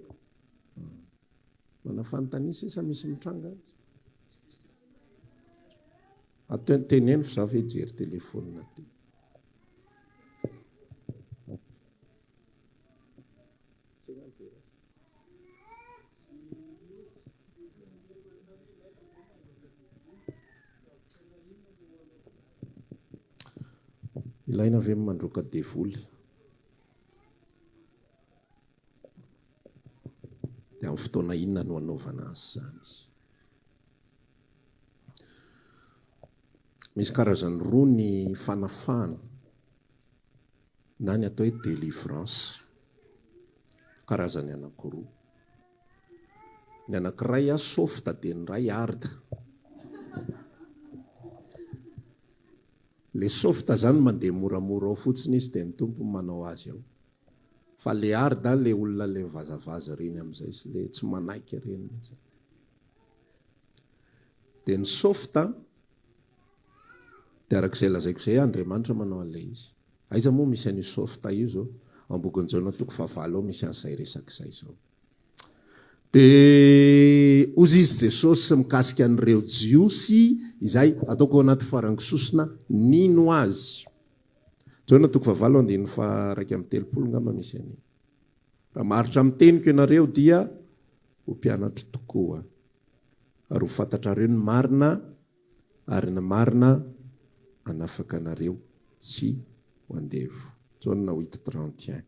Manana fanontaniana sisa misy mitranga any? Ato teneno fa za ve hijery telephone aty. Ilaina ve ny mandroaka devoly? Dia amin'ny fotoana inona no hanaovana azy izany? Misy karazany roa ny fanafahana na ny atao hoe délivrance. Karazany anankiroa. Ny anankiray soft dia ny iray hard. Le soft zany mandeha moramora ao fotsiny izy dia ny Tompo no manao azy ao. Fa le hard le olona le mivazavaza ireny amin'izay sy le tsy manaiky ireny mihitsy. Dia ny soft dia araka izay lazaiko izay Andriamanitra manao an'ilay izy. Aiza moa misy an'io soft io izao? Ao am-bokin'i Jaona toko fahavalo ao misy an'izay resaka izay izao. Dia hozy izy Jesosy mikasika an'ireo Jiosy izay, ataoko ao anaty farango sosona, nino Azy. Jaona toko fahavalo andininy faha-31 angamba misy an'io. Raha maharitra amin'ny teniko ianareo dia ho mpianatro tokoa, ary ho fantatrareo ny marina, ary ny marina hanafaka anareo tsy ho andevo. Jaona huit 31.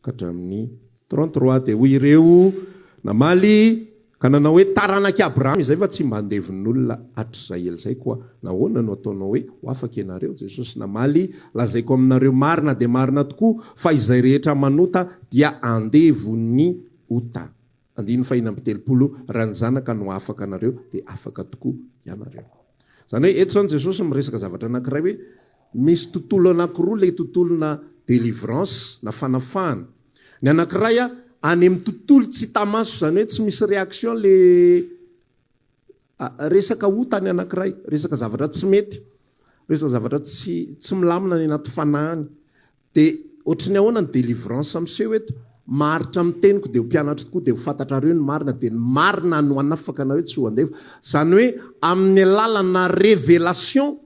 Ka hatramin'ny 33 dia hoy ireo namaly ka nanao hoe, Taranak'i Abrahama izay fa tsy mba andevon'olona hatrizay ela izay, koa nahoana no ataonao hoe, Ho afaka ianareo? Jesosy namaly, Lazaiko aminareo marina dia marina tokoa fa izay rehetra manota dia andevon'ny ota. Andininy fahenina amby telopolo, Raha ny Zanaka no hahafaka anareo dia afaka tokoa ianareo. Izany hoe eto izany Jesosy miresaka zavatra anankiray hoe Misy tontolo anankiroa ilay tontolona délivrance na fanafahana. Ny anankiray any amin'ny tontolo tsy hita maso izany hoe tsy misy réaction le resaka ota ny anankiray, resaka zavatra tsy mety, resaka zavatra tsy tsy milamina any anaty fanahy any. Dia ohatry ny ahoana ny délivrance miseho eto? Maharitra amin'ny teniko dia ho mpianatro tokoa dia ho fantatrareo ny marina dia ny marina no hanafaka anareo tsy ho andevo. Izany hoe amin'ny alalana révélation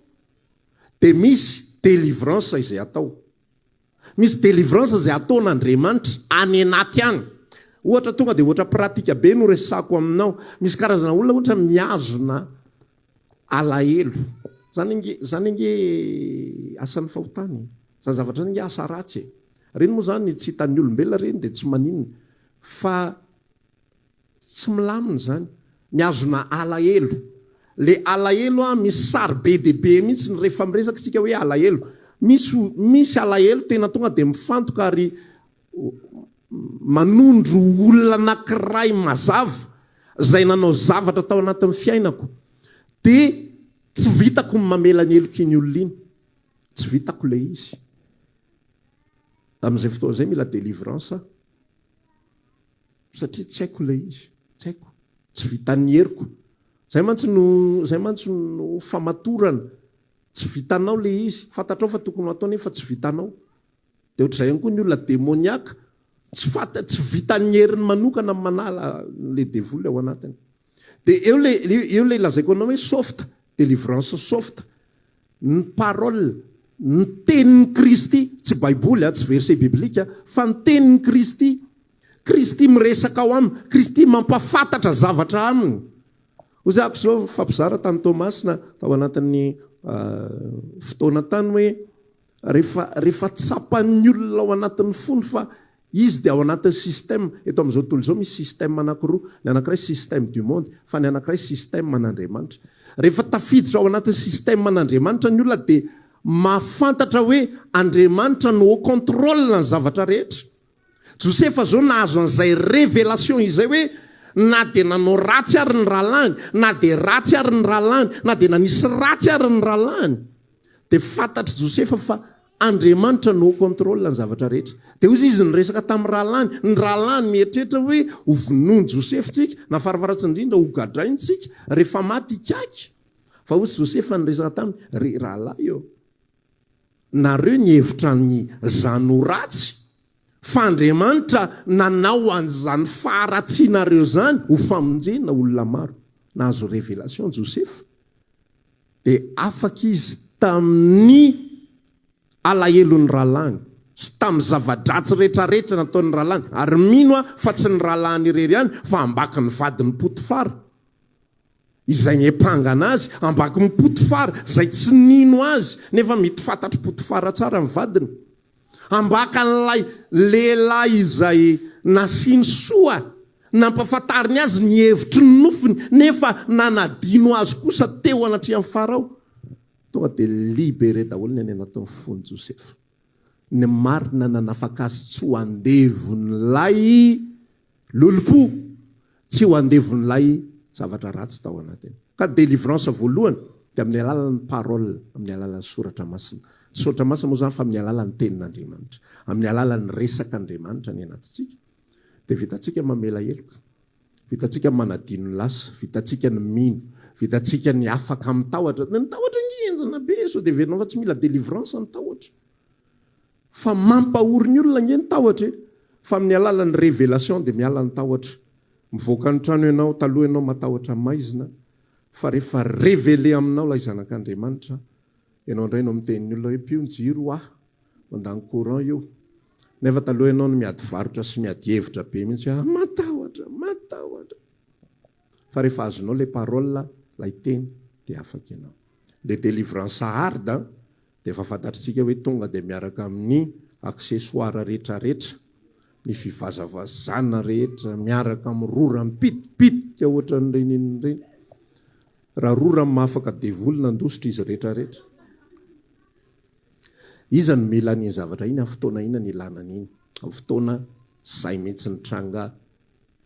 Dia misy délivrance izay atao. Misy délivrance izay ataon'Andriamanitra any anaty any. Ohatra tonga dia ohatra pratique be no resahako aminao. Misy karazana olona ohatra mihazona alahelo. Zany ange, zany ange asan'ny fahotana e. Zany zavatra zany ange asa ratsy e. Reny moa zany tsy hitan'ny olombelona reny dia tsy maninona. Fa Tsy milamina izany. Mihazona alahelo. Le alahelo an, misy sary be dia be mihitsy ny rehefa miresaka isika hoe alahelo. Misy misy alahelo tena tonga dia mifantoka ary manondro olona anankiray mazava izay nanao zavatra tao anatin'ny fiainako. Dia tsy vitako ny mamela ny helok'iny olona iny. Tsy vitako ilay izy. Amin'izay fotoana izay mila délivrance aho. Satria tsy haiko ilay izy, tsy haiko, tsy vitan'ny heriko. Izay mantsy no, izay mantsy no famatorana. Tsy vitanao ilay izy, fantatrao fa tokony ho atao nefa tsy vitanao. Dia ohatr'izay ihany koa ny olona demoniaka, tsy fanta, tsy vitan'ny heriny manokana ny manala ilay devoly ao anatiny. Dia eo ilay, eo ilay lazaiko anao hoe soft, délivrance soft. Ny parole, ny tenin'i Kristy, tsy baiboly a, tsy verset biblique fa ny tenin'i Kristy. Kristy miresaka ao aminy, Kristy mampafantatra zavatra aminy. Hoy za ako zao nifampizara tany Toamasina tao anatin'ny fotoana tany hoe rehefa rehefa tsapan'ny olona ao anatin'ny fony fa Izy dia ao anatin'ny système. Eto amin'izao tontolo izao misy système anankiroa. Ny anankiray système du monde, fa ny anankiray système an'Andriamanitra. Rehefa tafiditra ao anatin'ny système an'Andriamanitra ny olona dia mahafantatra hoe Andriamanitra no au contrôle ny zavatra rehetra. Josefa izao nahazo an'izay révélation izay hoe na dia nanao ratsy ary ny rahalahiny, na dia ratsy ary ny rahalahiny, na dia nanisy ratsy ary ny rahalahiny, dia fantatr'i Josefa fa Andriamanitra no au contrôle ny zavatra rehetra. Dia hoy izy niresaka tamin'ny rahalahiny, ny rahalahiny mieritreritra hoe ho vonoin'i Josefa tsika, na farafaharatsiny indrindra ho gadrainy tsika rehefa maty ikaky. Fa hoy Josefa niresaka taminy, ry rahalahy ô, nareo nihevitra ny zany ho ratsy, fa Andriamanitra nanao an'izany faharatsianareo izany ho famonjena olona maro. Nahazo révélation Josefa. Dia afaka izy tamin'ny alahelon'ny rahalahiny sy tamin'ny zava-dratsy rehetrarehetra nataon'ny rahalahiny, ary mino aho fa tsy ny rahalahiny irery ihany fa ambakin'ny vadin'i Potifara izay niampangana azy, ambakin'i Potifara izay tsy nino azy nefa mety fantatr'i Potifara tsara ny vadiny, ambakan'ilay lehilahy izay nasiany soa. Nampahafantariny azy ny hevitry ny nofiny, nefa nanadino azy kosa teo anatrehan'i Farao. Tonga dia libéré daholo ny any anatin'ny fon'i Josefa. Ny marina nanafaka azy tsy ho andevon'ilay lolompo, tsy ho andevon'ilay zavatra ratsy tao anatiny. Ka délivrance voalohany dia amin'ny alalan'ny parole, amin'ny alalan'ny soratra masina. Tsy soratra masina moa izany fa amin'ny alalan'ny tenin'Andriamanitra, amin'ny alalan'ny resak'Andriamanitra ny anatintsika. Dia vitantsika mamela heloka, vitantsika ny manadino ny lasa, vitantsika ny mino, vitantsika ny afaka amin'ny tahotra. Ny tahotra ange henjana be, sao dia heverinao fa tsy mila délivrance ny tahotra. Fa mampahory ny olona ange ny tahotra e! Fa amin'ny alalan'ny révélation dia miala ny tahotra. Mivoaka ny trano ianao, taloha ianao matahotra maizina, fa rehefa révélé aminao ilay Zanak'Andriamanitra, ianao indray no miteny ny olona hoe pio ny jiro hoa. Mandany courant io. Nefa taloha ianao no miady varotra sy miady hevitra be mihitsy hoe ah matahotra, matahotra. Fa rehefa azonao ilay parole, ilay teny, dia afaka ianao. Ilay délivrance hard dia efa fantatritsika hoe tonga dia miaraka amin'ny accessoires retraretra, ny fivazavazana rehetra, miaraka amin'ny rora mipitipitika ohatran'ireny inona ireny. Raha rora mahafaka devoly nandositra izy retraretra. Iza no mila an'iny zavatra iny, amin'ny fotoana inona no ilana an'iny? Amin'ny fotoana izay mihitsy nitranga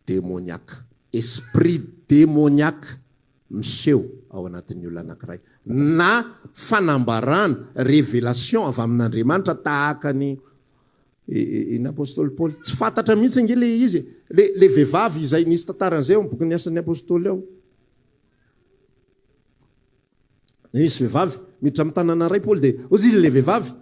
demoniaka, esprit demoniaque miseho ao anatin'ny olona anankiray, na fanambarana, révélation avy amin'Andriamanitra tahaka ny ny apostoly Paoly. Tsy fantatra mihitsy ange ilay izy e. Ilay vehivavy izay nisy tantaran'izay ao amin'ny bokin'ny Asan'ny Apostoly ao. Nisy vehivavy miditra amin'ny tanàna iray Paoly dia hoy izy ilay vehivavy,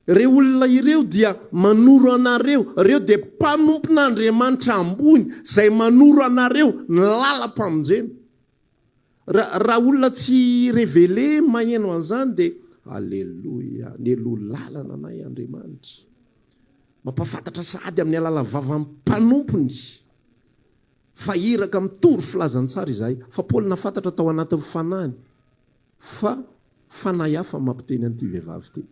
Ireo olona ireo dia manoro anareo, ireo dia mpanompon'Andriamanitra ambony izay manoro anareo ny lalam-pamonjena. Raha raha olona tsy révélé maheno an'izany dia Aleloia, nialoha lalana anay Andriamanitra. Mampahafantatra sahady amin'ny alalan'ny vavan'ny mpanompony. Fa iraka mitory filazantsara izahay. Fa Paoly nahafantatra tao anatin'ny fanahiny fa fanahy hafa mampiteny an'ity vehivavy ity.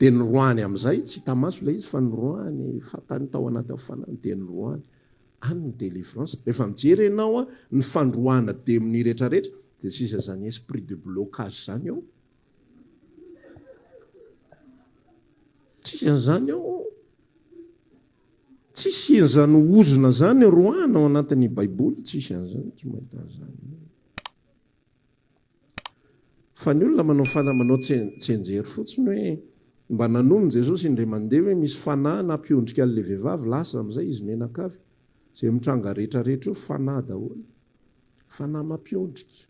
Dia noroahany amin'izay, tsy hita maso ilay izy fa noroahany, fantany tao anatin'ny fanahiny, dia noroahany. Any ny délivrance. Rehefa mijery ianao ny fandroahana demonia rehetrarehetra, dia tsisy an'izany esprit de blocage izany ao. Tsisy an'izany ao. Tsisy an'izany ozona zany roahana ao anatin'ny baiboly, tsisy an'izany, tsy mahita an'izany. Fa ny olona manao fana manao tsianjery fotsiny hoe mba nanonona Jesosy indray mandeha hoe misy fanahy nampiondrika an'ilay vehivavy lasa amin'izay izy mianakavy. Izay mitranga rehetra rehetra eo fanahy daholo. Fanahy mampiondrika.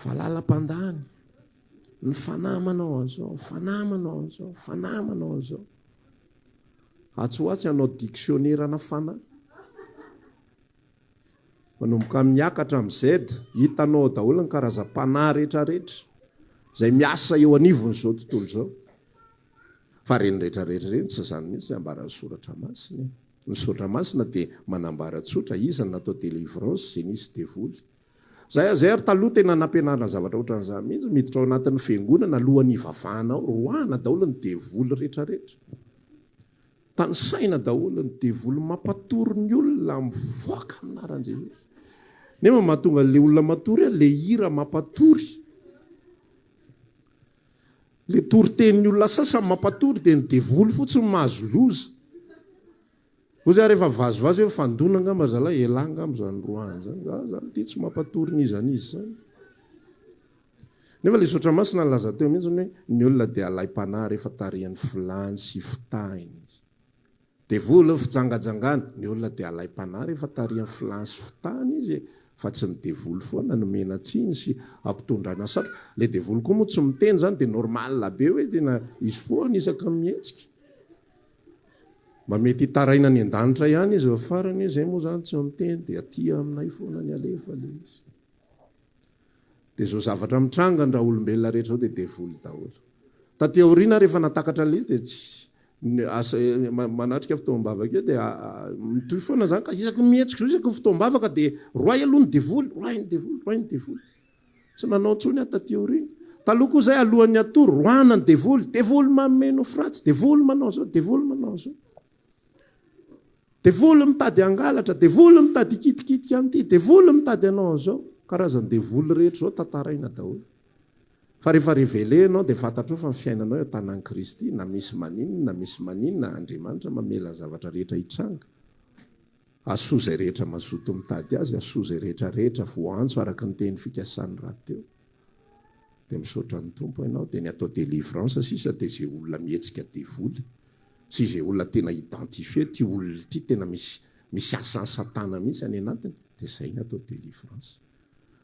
Valala-pandany. Ny fanahy manao an'izao, ny fanahy manao an'izao, ny fanahy manao an'izao. Atsy ho atsy hanao dictionnaire-na fanahy. Manomboka amin'ny A ka hatramin'ny Z, hitanao ao daholo ny karazam-panahy rehetrarehetra izay miasa eo anivon'izao tontolo izao. Fa ireny rehetrarehetra ireny tsy izany mihitsy ny ambaran'ny soratra masina e. Ny soratra masina dia manambara tsotra iza no natao délivrance izay nisy devoly. Zay zay ary taloha tena nampianarina zavatra ohatran'izany mihitsy, miditra ao anatin'ny fiangonana alohan'ny hivavahana ao, roahana daholo ny devoly retraretra. Tanisaina daholo ny devoly mampatory ny olona mivoaka amin'ny anaran'i Jesosy. Nefa mahatonga an'ilay olona matory le hira mampatory. Le toritenin'ny olona sasany mampatory dia ny devoly fotsiny mahazo loza. Hoy za rehefa vazivazy hoe fandona angamba zalahy, elah angamba zany roahana zany, za zany ty tsy mampatory n'iza n'iza zany. Nefa le Soratra Masina nilaza teo mihitsy hoe ny olona dia alaim-panahy rehefa tarihan'ny filany sy fitahiny izy. Devoly ny fijangajangana, ny olona dia alaim-panahy rehefa tarihan'ny filany sy fitahiny izy e, fa tsy ny devoly foana no omena tsiny sy ampitondraina satroka. Le devoly koa moa tsy miteny zany dia normal be hoe tena izy foana isaka mihetsika. Mba mety hitaraina any an-danitra ihany izy eo farany hoe zay moa zany tsy miteny dia aty aminay foana ny alefa le izy. Dia zao zavatra mitranga ny raolombelona rehetra zao dia devoly daholo. Taty aoriana rehefa natakatra an'ilay izy dia tsy asa manatrika fotoam-bavaka eo dia mitohy foana zany ka isaky ny mihetsika zao isaky ny fotoam-bavaka dia roahy aloha ny devoly, roahy ny devoly, roahy ny devoly. Tsy nanao intsony aho taty aoriana. Taloha koa izay alohan'ny hatory, roahana ny devoly, devoly manome nofy ratsy, devoly manao an'izao, devoly manao an'izao. Devoly mitady hangalatra, devoly mitady hikitikitika an'ity, devoly mitady hanao an'izao. Karazan'ny devoly rehetra izao tantaraina daholo. Fa rehefa révélé ianao dia fantatrao fa ny fiainanao eo an-tanan'i Kristy, na misy maninona na misy maninona, Andriamanitra mamela ny zavatra rehetra hitranga. Hahasoa izay rehetra mazoto mitady Azy, hahasoa izay rehetra rehetra voaantso araka ny teny fikasany rahateo. Dia misaotra ny Tompo ianao, dia ny atao délivrance sisa dia izay olona mihetsika devoly sy izay olona tena identifier ity olona ity tena misy misy asan'i satana mihitsy any anatiny dia izay ny atao délivrance.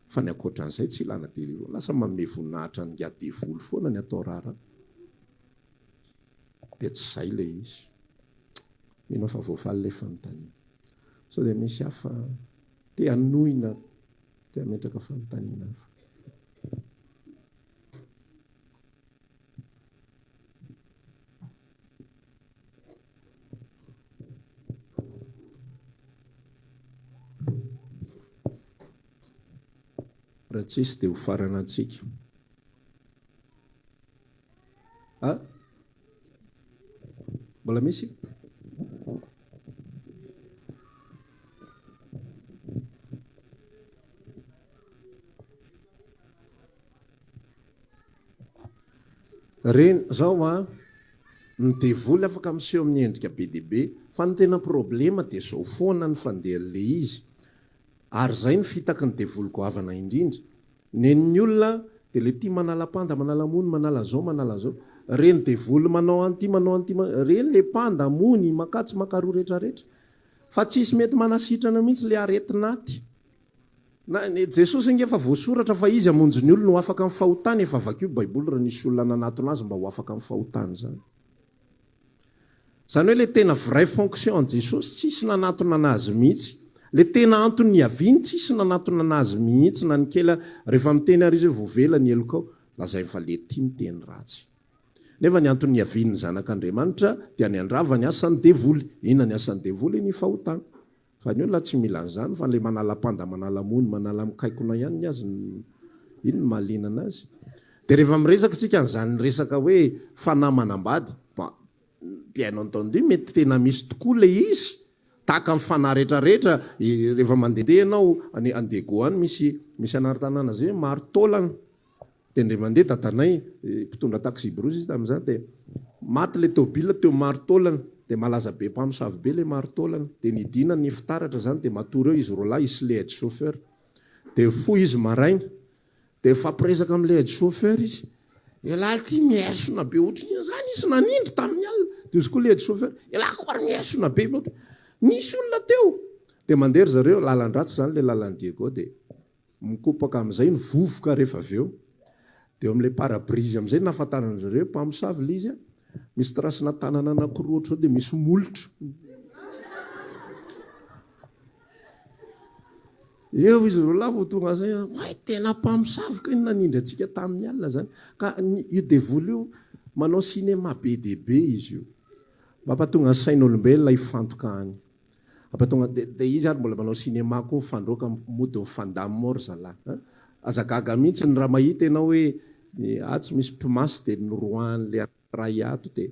Fa ny ankoatran'izay tsy ilana délivrance, lasa manome voninahitra an'ingahy devoly foana ny atao raharaha. Dia tsy izay ilay izy. Mino aho fa voavaly ilay fanontaniana. Sao dia misy hafa te hanohina, te hametraka fanontaniana hafa? Raha tsisy dia ho faranantsika. A? Mbola misy? Reny, zao an, ny devoly afaka miseho amin'ny endrika be dia be, fa ny tena problema dia zao foana ny fandehan'le izy, Ary zay no fitaky ny devoly goavana indrindra. Nen'ny olona de le tia manala panda manala mony manala zao manala zao. Reny devoly manao an'ity manao an'ity reny le panda mony makatsy makaroa retraretra. Fa tsisy mety manasitrana mihitsy le aretin'aty. Na Jesosy ange efa voasoratra fa izy hamonjy ny olony ho afaka amin'ny fahotany efa vakio baiboly raha nisy olona nanatona azy mba ho afaka amin'ny fahotany zany. Izany hoe ilay tena vraie fonction an'i Jesosy tsisy nanatona anazy mihitsy. Ilay tena antony niaviany tsisy nanatona anazy mihitsy na ny kely ary. Rehefa miteny ary izy hoe voavela ny helokao, lazainy fa le ty miteny ratsy. Nefa ny antony niavian'ny Zanak'Andriamanitra dia ny handrava ny asan'ny devoly. Inona ny asan'ny devoly? Ny fahotana. Fa ny olona tsy mila an'izany fa ilay manala panda manala mony manala mikaikona ihany ny azy no iny no mahaliana anazy. Dia rehefa miresaka isika an'izany resaka hoe fanahy manambady, bon bien entendu mety tena misy tokoa ilay izy, tahaka ny fanahy rehetrarehetra, rehefa mandehandeha ianao any any Diego any misy misy anaran-tanàna izay hoe maro taolana. Dia indray mandeha dadanay, mpitondra taxi-brousse izy tamin'izany, dia maty ilay tôbila teo Marotaolana. Dia malaza be mpamosavy be ilay Marotaolana. Dia nidina ny fitaratra izany, dia matory eo izy roalahy, izy sy ilay aide chauffeur. Dia mifoha izy maraina, dia mifampiresaka amin'ilay aide chauffeur izy. Ialahy ity miesona be ohatry ny inona izany izy nanindry tamin'ny alina. Dia hozy koa ilay aide chauffeur, ialahy koa ary miesona be loatra. Nisy olona teo. Dia mandeha ry zareo, lalan-dratsy izany ilay lalan'i Diego, dia Mikopaka amin'izay ny vovoka rehefa avy eo. Dia eo amin'ilay pare-brise amin'izay no nahafantaran-dry zareo hoe mpamosavy ilay izy. Misy trace-na tanana anankiroa ohatr'izao dia misy molotra. Eo izy roa lahy vao tonga saina, oay tena mpamosavy kay no nanindry antsika tamin'ny alina izany. Ka io devoly io manao cinéma be dia be izy io. Mampatonga ny sain'olombelona hifantoka any. Ampatonga de de izy ary mbola manao cinéma koa mifandroaka mody mifandam ao ry zalahy a! Aza gaga mihitsy ny raha mahita ianao hoe atsy misy mpimasy de noroahan'le ray ato de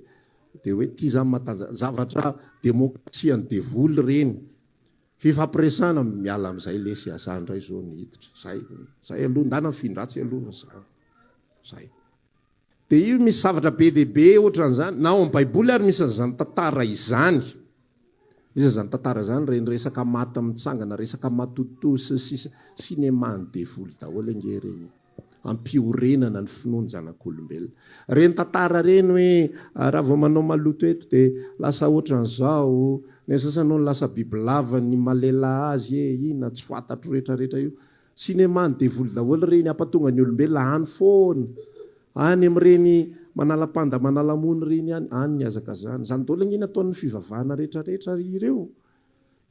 de hoe ty zany matanjaka zavatra demokrasian'ny devoly ireny fifampiresahana miala amin'izay lesy a za ndray zao no hiditra zay zay aloha ndana mifindra atsy aloha za zay. Dia io misy zavatra be dia be ohatran'izany, na ao amin'ny baiboly ary misy an'izany tantara izany. Misy an'izany tantara izany, ireny resaka maty mitsangana, resaka matotoa sy ny sisa, cinéma an'ny devoly daholo ange ireny, ampiorenana ny finoan-janak'olombelona. Ireny tantara ireny hoe raha vao manao maloto eto dia lasa ohatran'izao, ny sasany hono lasa bibilava ny malela azy e, inona tsy fantatro rehetrarehetra io. Cinéma ny devoly daholo ireny hampatonga ny olombelona any foana any amin'ireny manala panda manala mony ireny ihany any ny hazakazahana. Izany daholo ange ny ataon'ny fivavahana rehetra rehetra ireo.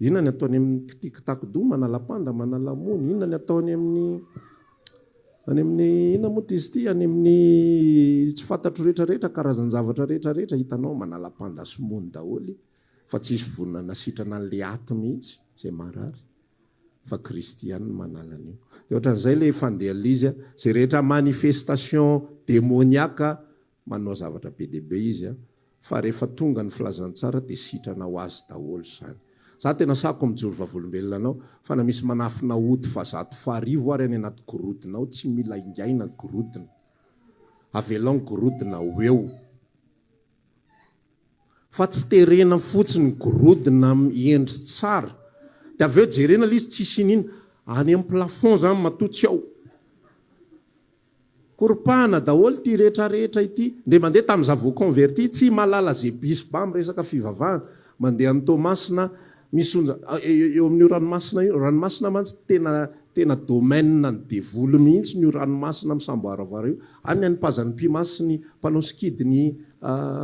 Inona ny ataony amin'ny kitikitakidoha manala panda manala mony, inona ny ataony amin'ny any amin'ny inona moa izy ity any amin'ny tsy fantatro rehetra rehetra karazan-javatra rehetra rehetra hitanao manala panda sy mony daholo fa tsisy vonona hanasitrana an'ilay aty mihitsy izay marary. fa Kristy ihany no manala an'io. Dia ohatran'izay ilay fandehan'ilay izy, izay rehetra manifestation demoniaque manao zavatra be dia be izy, fa rehefa tonga ny filazantsara dia sitrana ho azy daholo izany. Za tena sahako mijoro vavolombelona anao fa na misy manafina ody fahazato faharivo ary any anaty gorodona ao tsy mila ingaina gorodona. Avelao ny gorodona ho eo. Fa tsy terena fotsiny gorodona hendry tsara. Dia avy eo jerena ilay izy tsisy iniana. Any amin'ny plafond zany matoa tsy ao. Koropahana daholo ity rehetra rehetra ity. Ndre mandeha tamin'ny za vao converti tsy mahalala ze bisba am resaka fivavahana. Mandeha any Toamasina misy onja eo amin'io ranomasina io. Ranomasina mantsy tena tena domaine ny devoly mihitsy io ranomasina misamboaravoara io. Any ny anipazan'ny mpimasy sy ny mpanao sikidy ny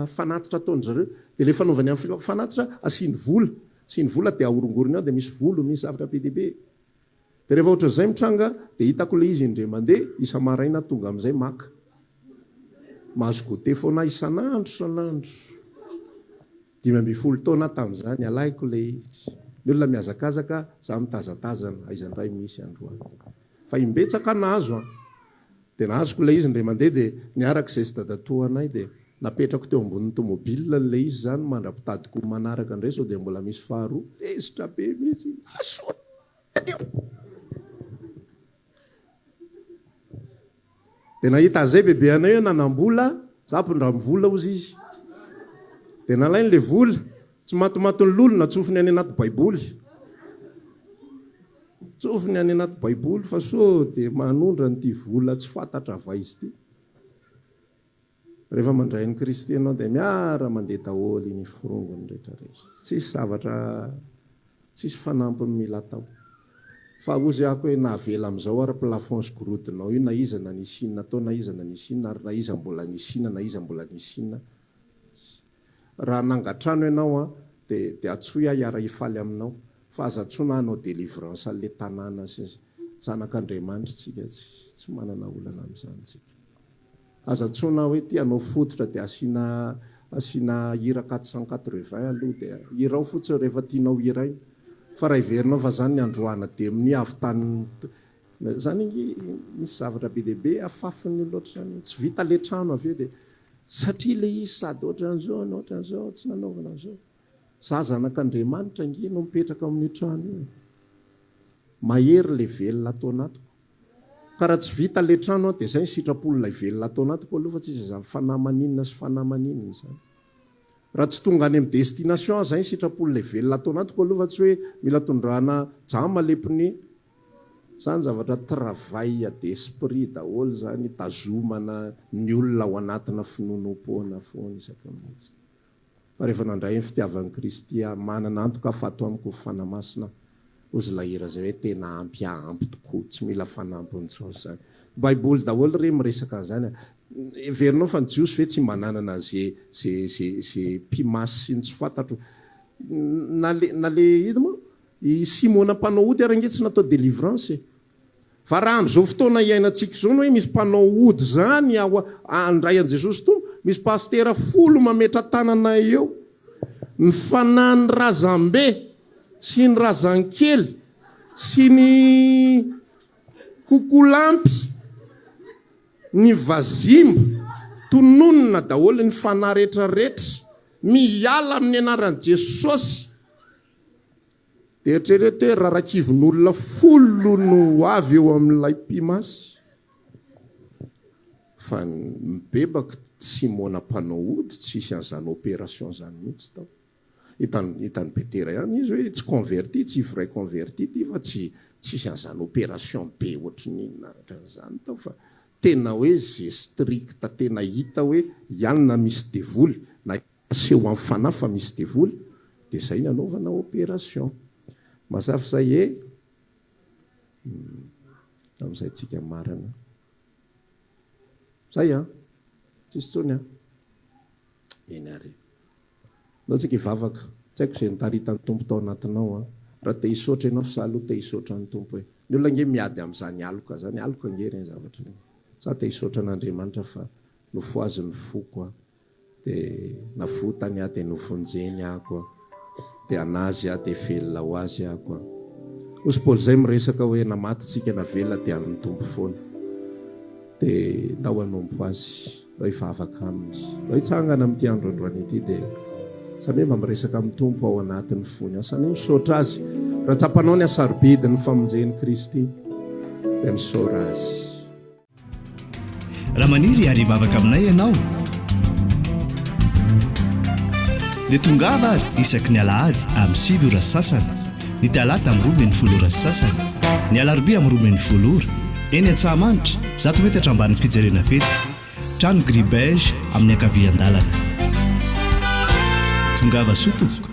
fanatitra ataon-dry zareo. Dia ilay fanaovany amin'ny fanatitra asiany vola. Asiany vola dia ahorongorony ao dia misy volo, misy zavatra be dia be. Dia rehefa ohatran'izay mitranga dia hitako ilay izy indray mandeha isa-maraina tonga amin'izay maka. Mahazo goûter foana aho isan'andro isan'andro. 15 taona aho tamin'izany, alahiko ilay izy. Ny olona mihazakazaka, izaho mitazatazana, aiza indray misy androany. Fa imbetsaka aho nahazo an. Dia nahazoko ilay izy indray mandeha dia niaraka izay sy dadatoanay dia napetrako teo ambonin'ny tomobile ilay izy izany mandra-pitadiko manaraka indray sao dia mbola misy faharoa. Tezitra be mihitsy izy. Asoa io! Dia nahita an'izay bebe anay hoe nanam-bola, za mpindramo vola hozy izy. Dia nalainy ilay vola, tsy matimatin'ny lolo, natsofony any anaty baiboly. Tsofiny any anaty baiboly fa sao dia manondrana ity vola tsy fantatra avy aiza ity. Rehefa mandray an'i Kristy ianao dia miara mandeha daholo iny forongony rehetra rehetra. Tsisy zavatra, tsisy fanampiny mila atao. Fa hozy aho hoe na avela amin'izao ary plafond sy gorodona ao io na iza na nisy inona tao na iza na nisy inona ary na iza mbola nisy inona na iza mbola nisy inona. Raha hanangan-trano ianao an, dia dia antsoy aho hiara-hifaly aminao. Fa aza antsoina hanao délivrance an'ilay tanàna sy ny Zanak'Andriamanitra tsika, tsy tsy manana olana amin'izany tsika. Aza antsoina hoe ty hanao fototra dia asiana asiana hira 480 aloha dia hirao fotsiny rehefa tianao hiraina. Fa raha heverinao fa zany ny androana demonia avy tany zany ange misy zavatra be dia be afafin'ny olona ohatr'izany, tsy vita le trano avy eo dia Satria ilay izy sady ohatran'izao no ohatran'izao, tsy nanaovana an'izao. Za zanak'Andriamanitra ange no mipetraka ao amin'io trano io e. Mahery ilay velona ato anatiko. Ka raha tsy vita ilay trano an, dia izay ny sitrapon'ilay velona ato anatiko aloha fa tsisy izany fanahy maninona sy fanahy maninona izany. Raha tsy tonga any amin'ny destination aho, izay ny sitrapon'ilay velona ato anatiko aloha fa tsy hoe mila tondrahana jama ilay pneu. Zany zavatra travail d'esprit daholo zany hitazomana ny olona ao anatina finoanoam-poana foana isaky ny mihetsika. Fa rehefa nandray ny fitiavan'i Kristy aho, manana antoka aho fa ato amiko ny Fanahy Masina, hozy ilay hira zay hoe tena ampy ahy ampy tokoa, tsy mila fanampiny intsony zany. Baiboly daholo re miresaka an'izany a. Heverinao fa ny Jiosy ve tsy mba nanana ze ze ze ze mpimasy sy ny tsy fantatro na le na le iza moa I Simona mpanao ody ary ange tsy natao délivrance e! Fa raha amin'izao fotoana iainantsika izao ny hoe misy mpanao ody izany ao handray an'i Jesosy Tompo, misy pasitera folo mametra-tanana eo, ny fanahin'ny razambe sy ny razankely sy ny kokolampy, ny vazimba, tononina daholo ny fanahy rehetrarehetra, miala amin'ny anaran'i Jesosy. Dia eritrereto hoe rarakivon'olona folo no ho avy eo amin'ilay mpimasy. Fa mibebaka Simona mpanao ody, tsisy an'izany opération izany mihitsy tao. Hitan'i hitan'i Petera ihany izy hoe tsy converti, tsy vrai converti ity fa tsy tsisy an'izany opération be ohatry ny inona ohatran'izany tao fa tena hoe ze strict tena hita hoe ihany na misy devoly na Aseho amin'ny fanahy fa misy devoly dia zay ny anaovana opération. Mazava izay e? Humm amin'izay tsika marina. Zay an! Tsisy intsony an! Eny ary e. Ndao tsika hivavaka. Tsy haiko izay nitaritan'ny Tompo tao anatinao an. Raha te hisaotra ianao fa za aloha te hisaotra ny Tompo e. Ny olona ange miady amin'izany aloka zany, aloka ange ireny zavatra ireny. Za te hisaotra an'Andriamanitra fa nofohaziny ny foko an. Dia navotany aho dia novonjeny aho koa. Dia an'Azy aho dia velona ho Azy aho koa. Hozy Paoly izay miresaka hoe na maty tsika na velona dia an'ny Tompo foana. Dia ndao hanompo Azy, ndao hivavaka Aminy, ndao hitsangana amin'ity andro androany ity dia. Samia mba miresaka amin'ny Tompo ao anatin'ny fony ao. Samia misaotra Azy. Raha tsapanao ny hasarobidin'ny famonjen'i Kristy, dia misaora Azy. Raha maniry ary hivavaka aminay ianao, dia tongava ary isaky ny alahady amin'ny 9 ora sy sasany, ny talata amin'ny 12 ora sy sasany, ny alarobia amin'ny 12 ora, eny Antsahamanitra, zato metatra ambanin'ny fijerena fety. Trano gris beige amin'ny ankavian-dalana. Tongava soa tompoko.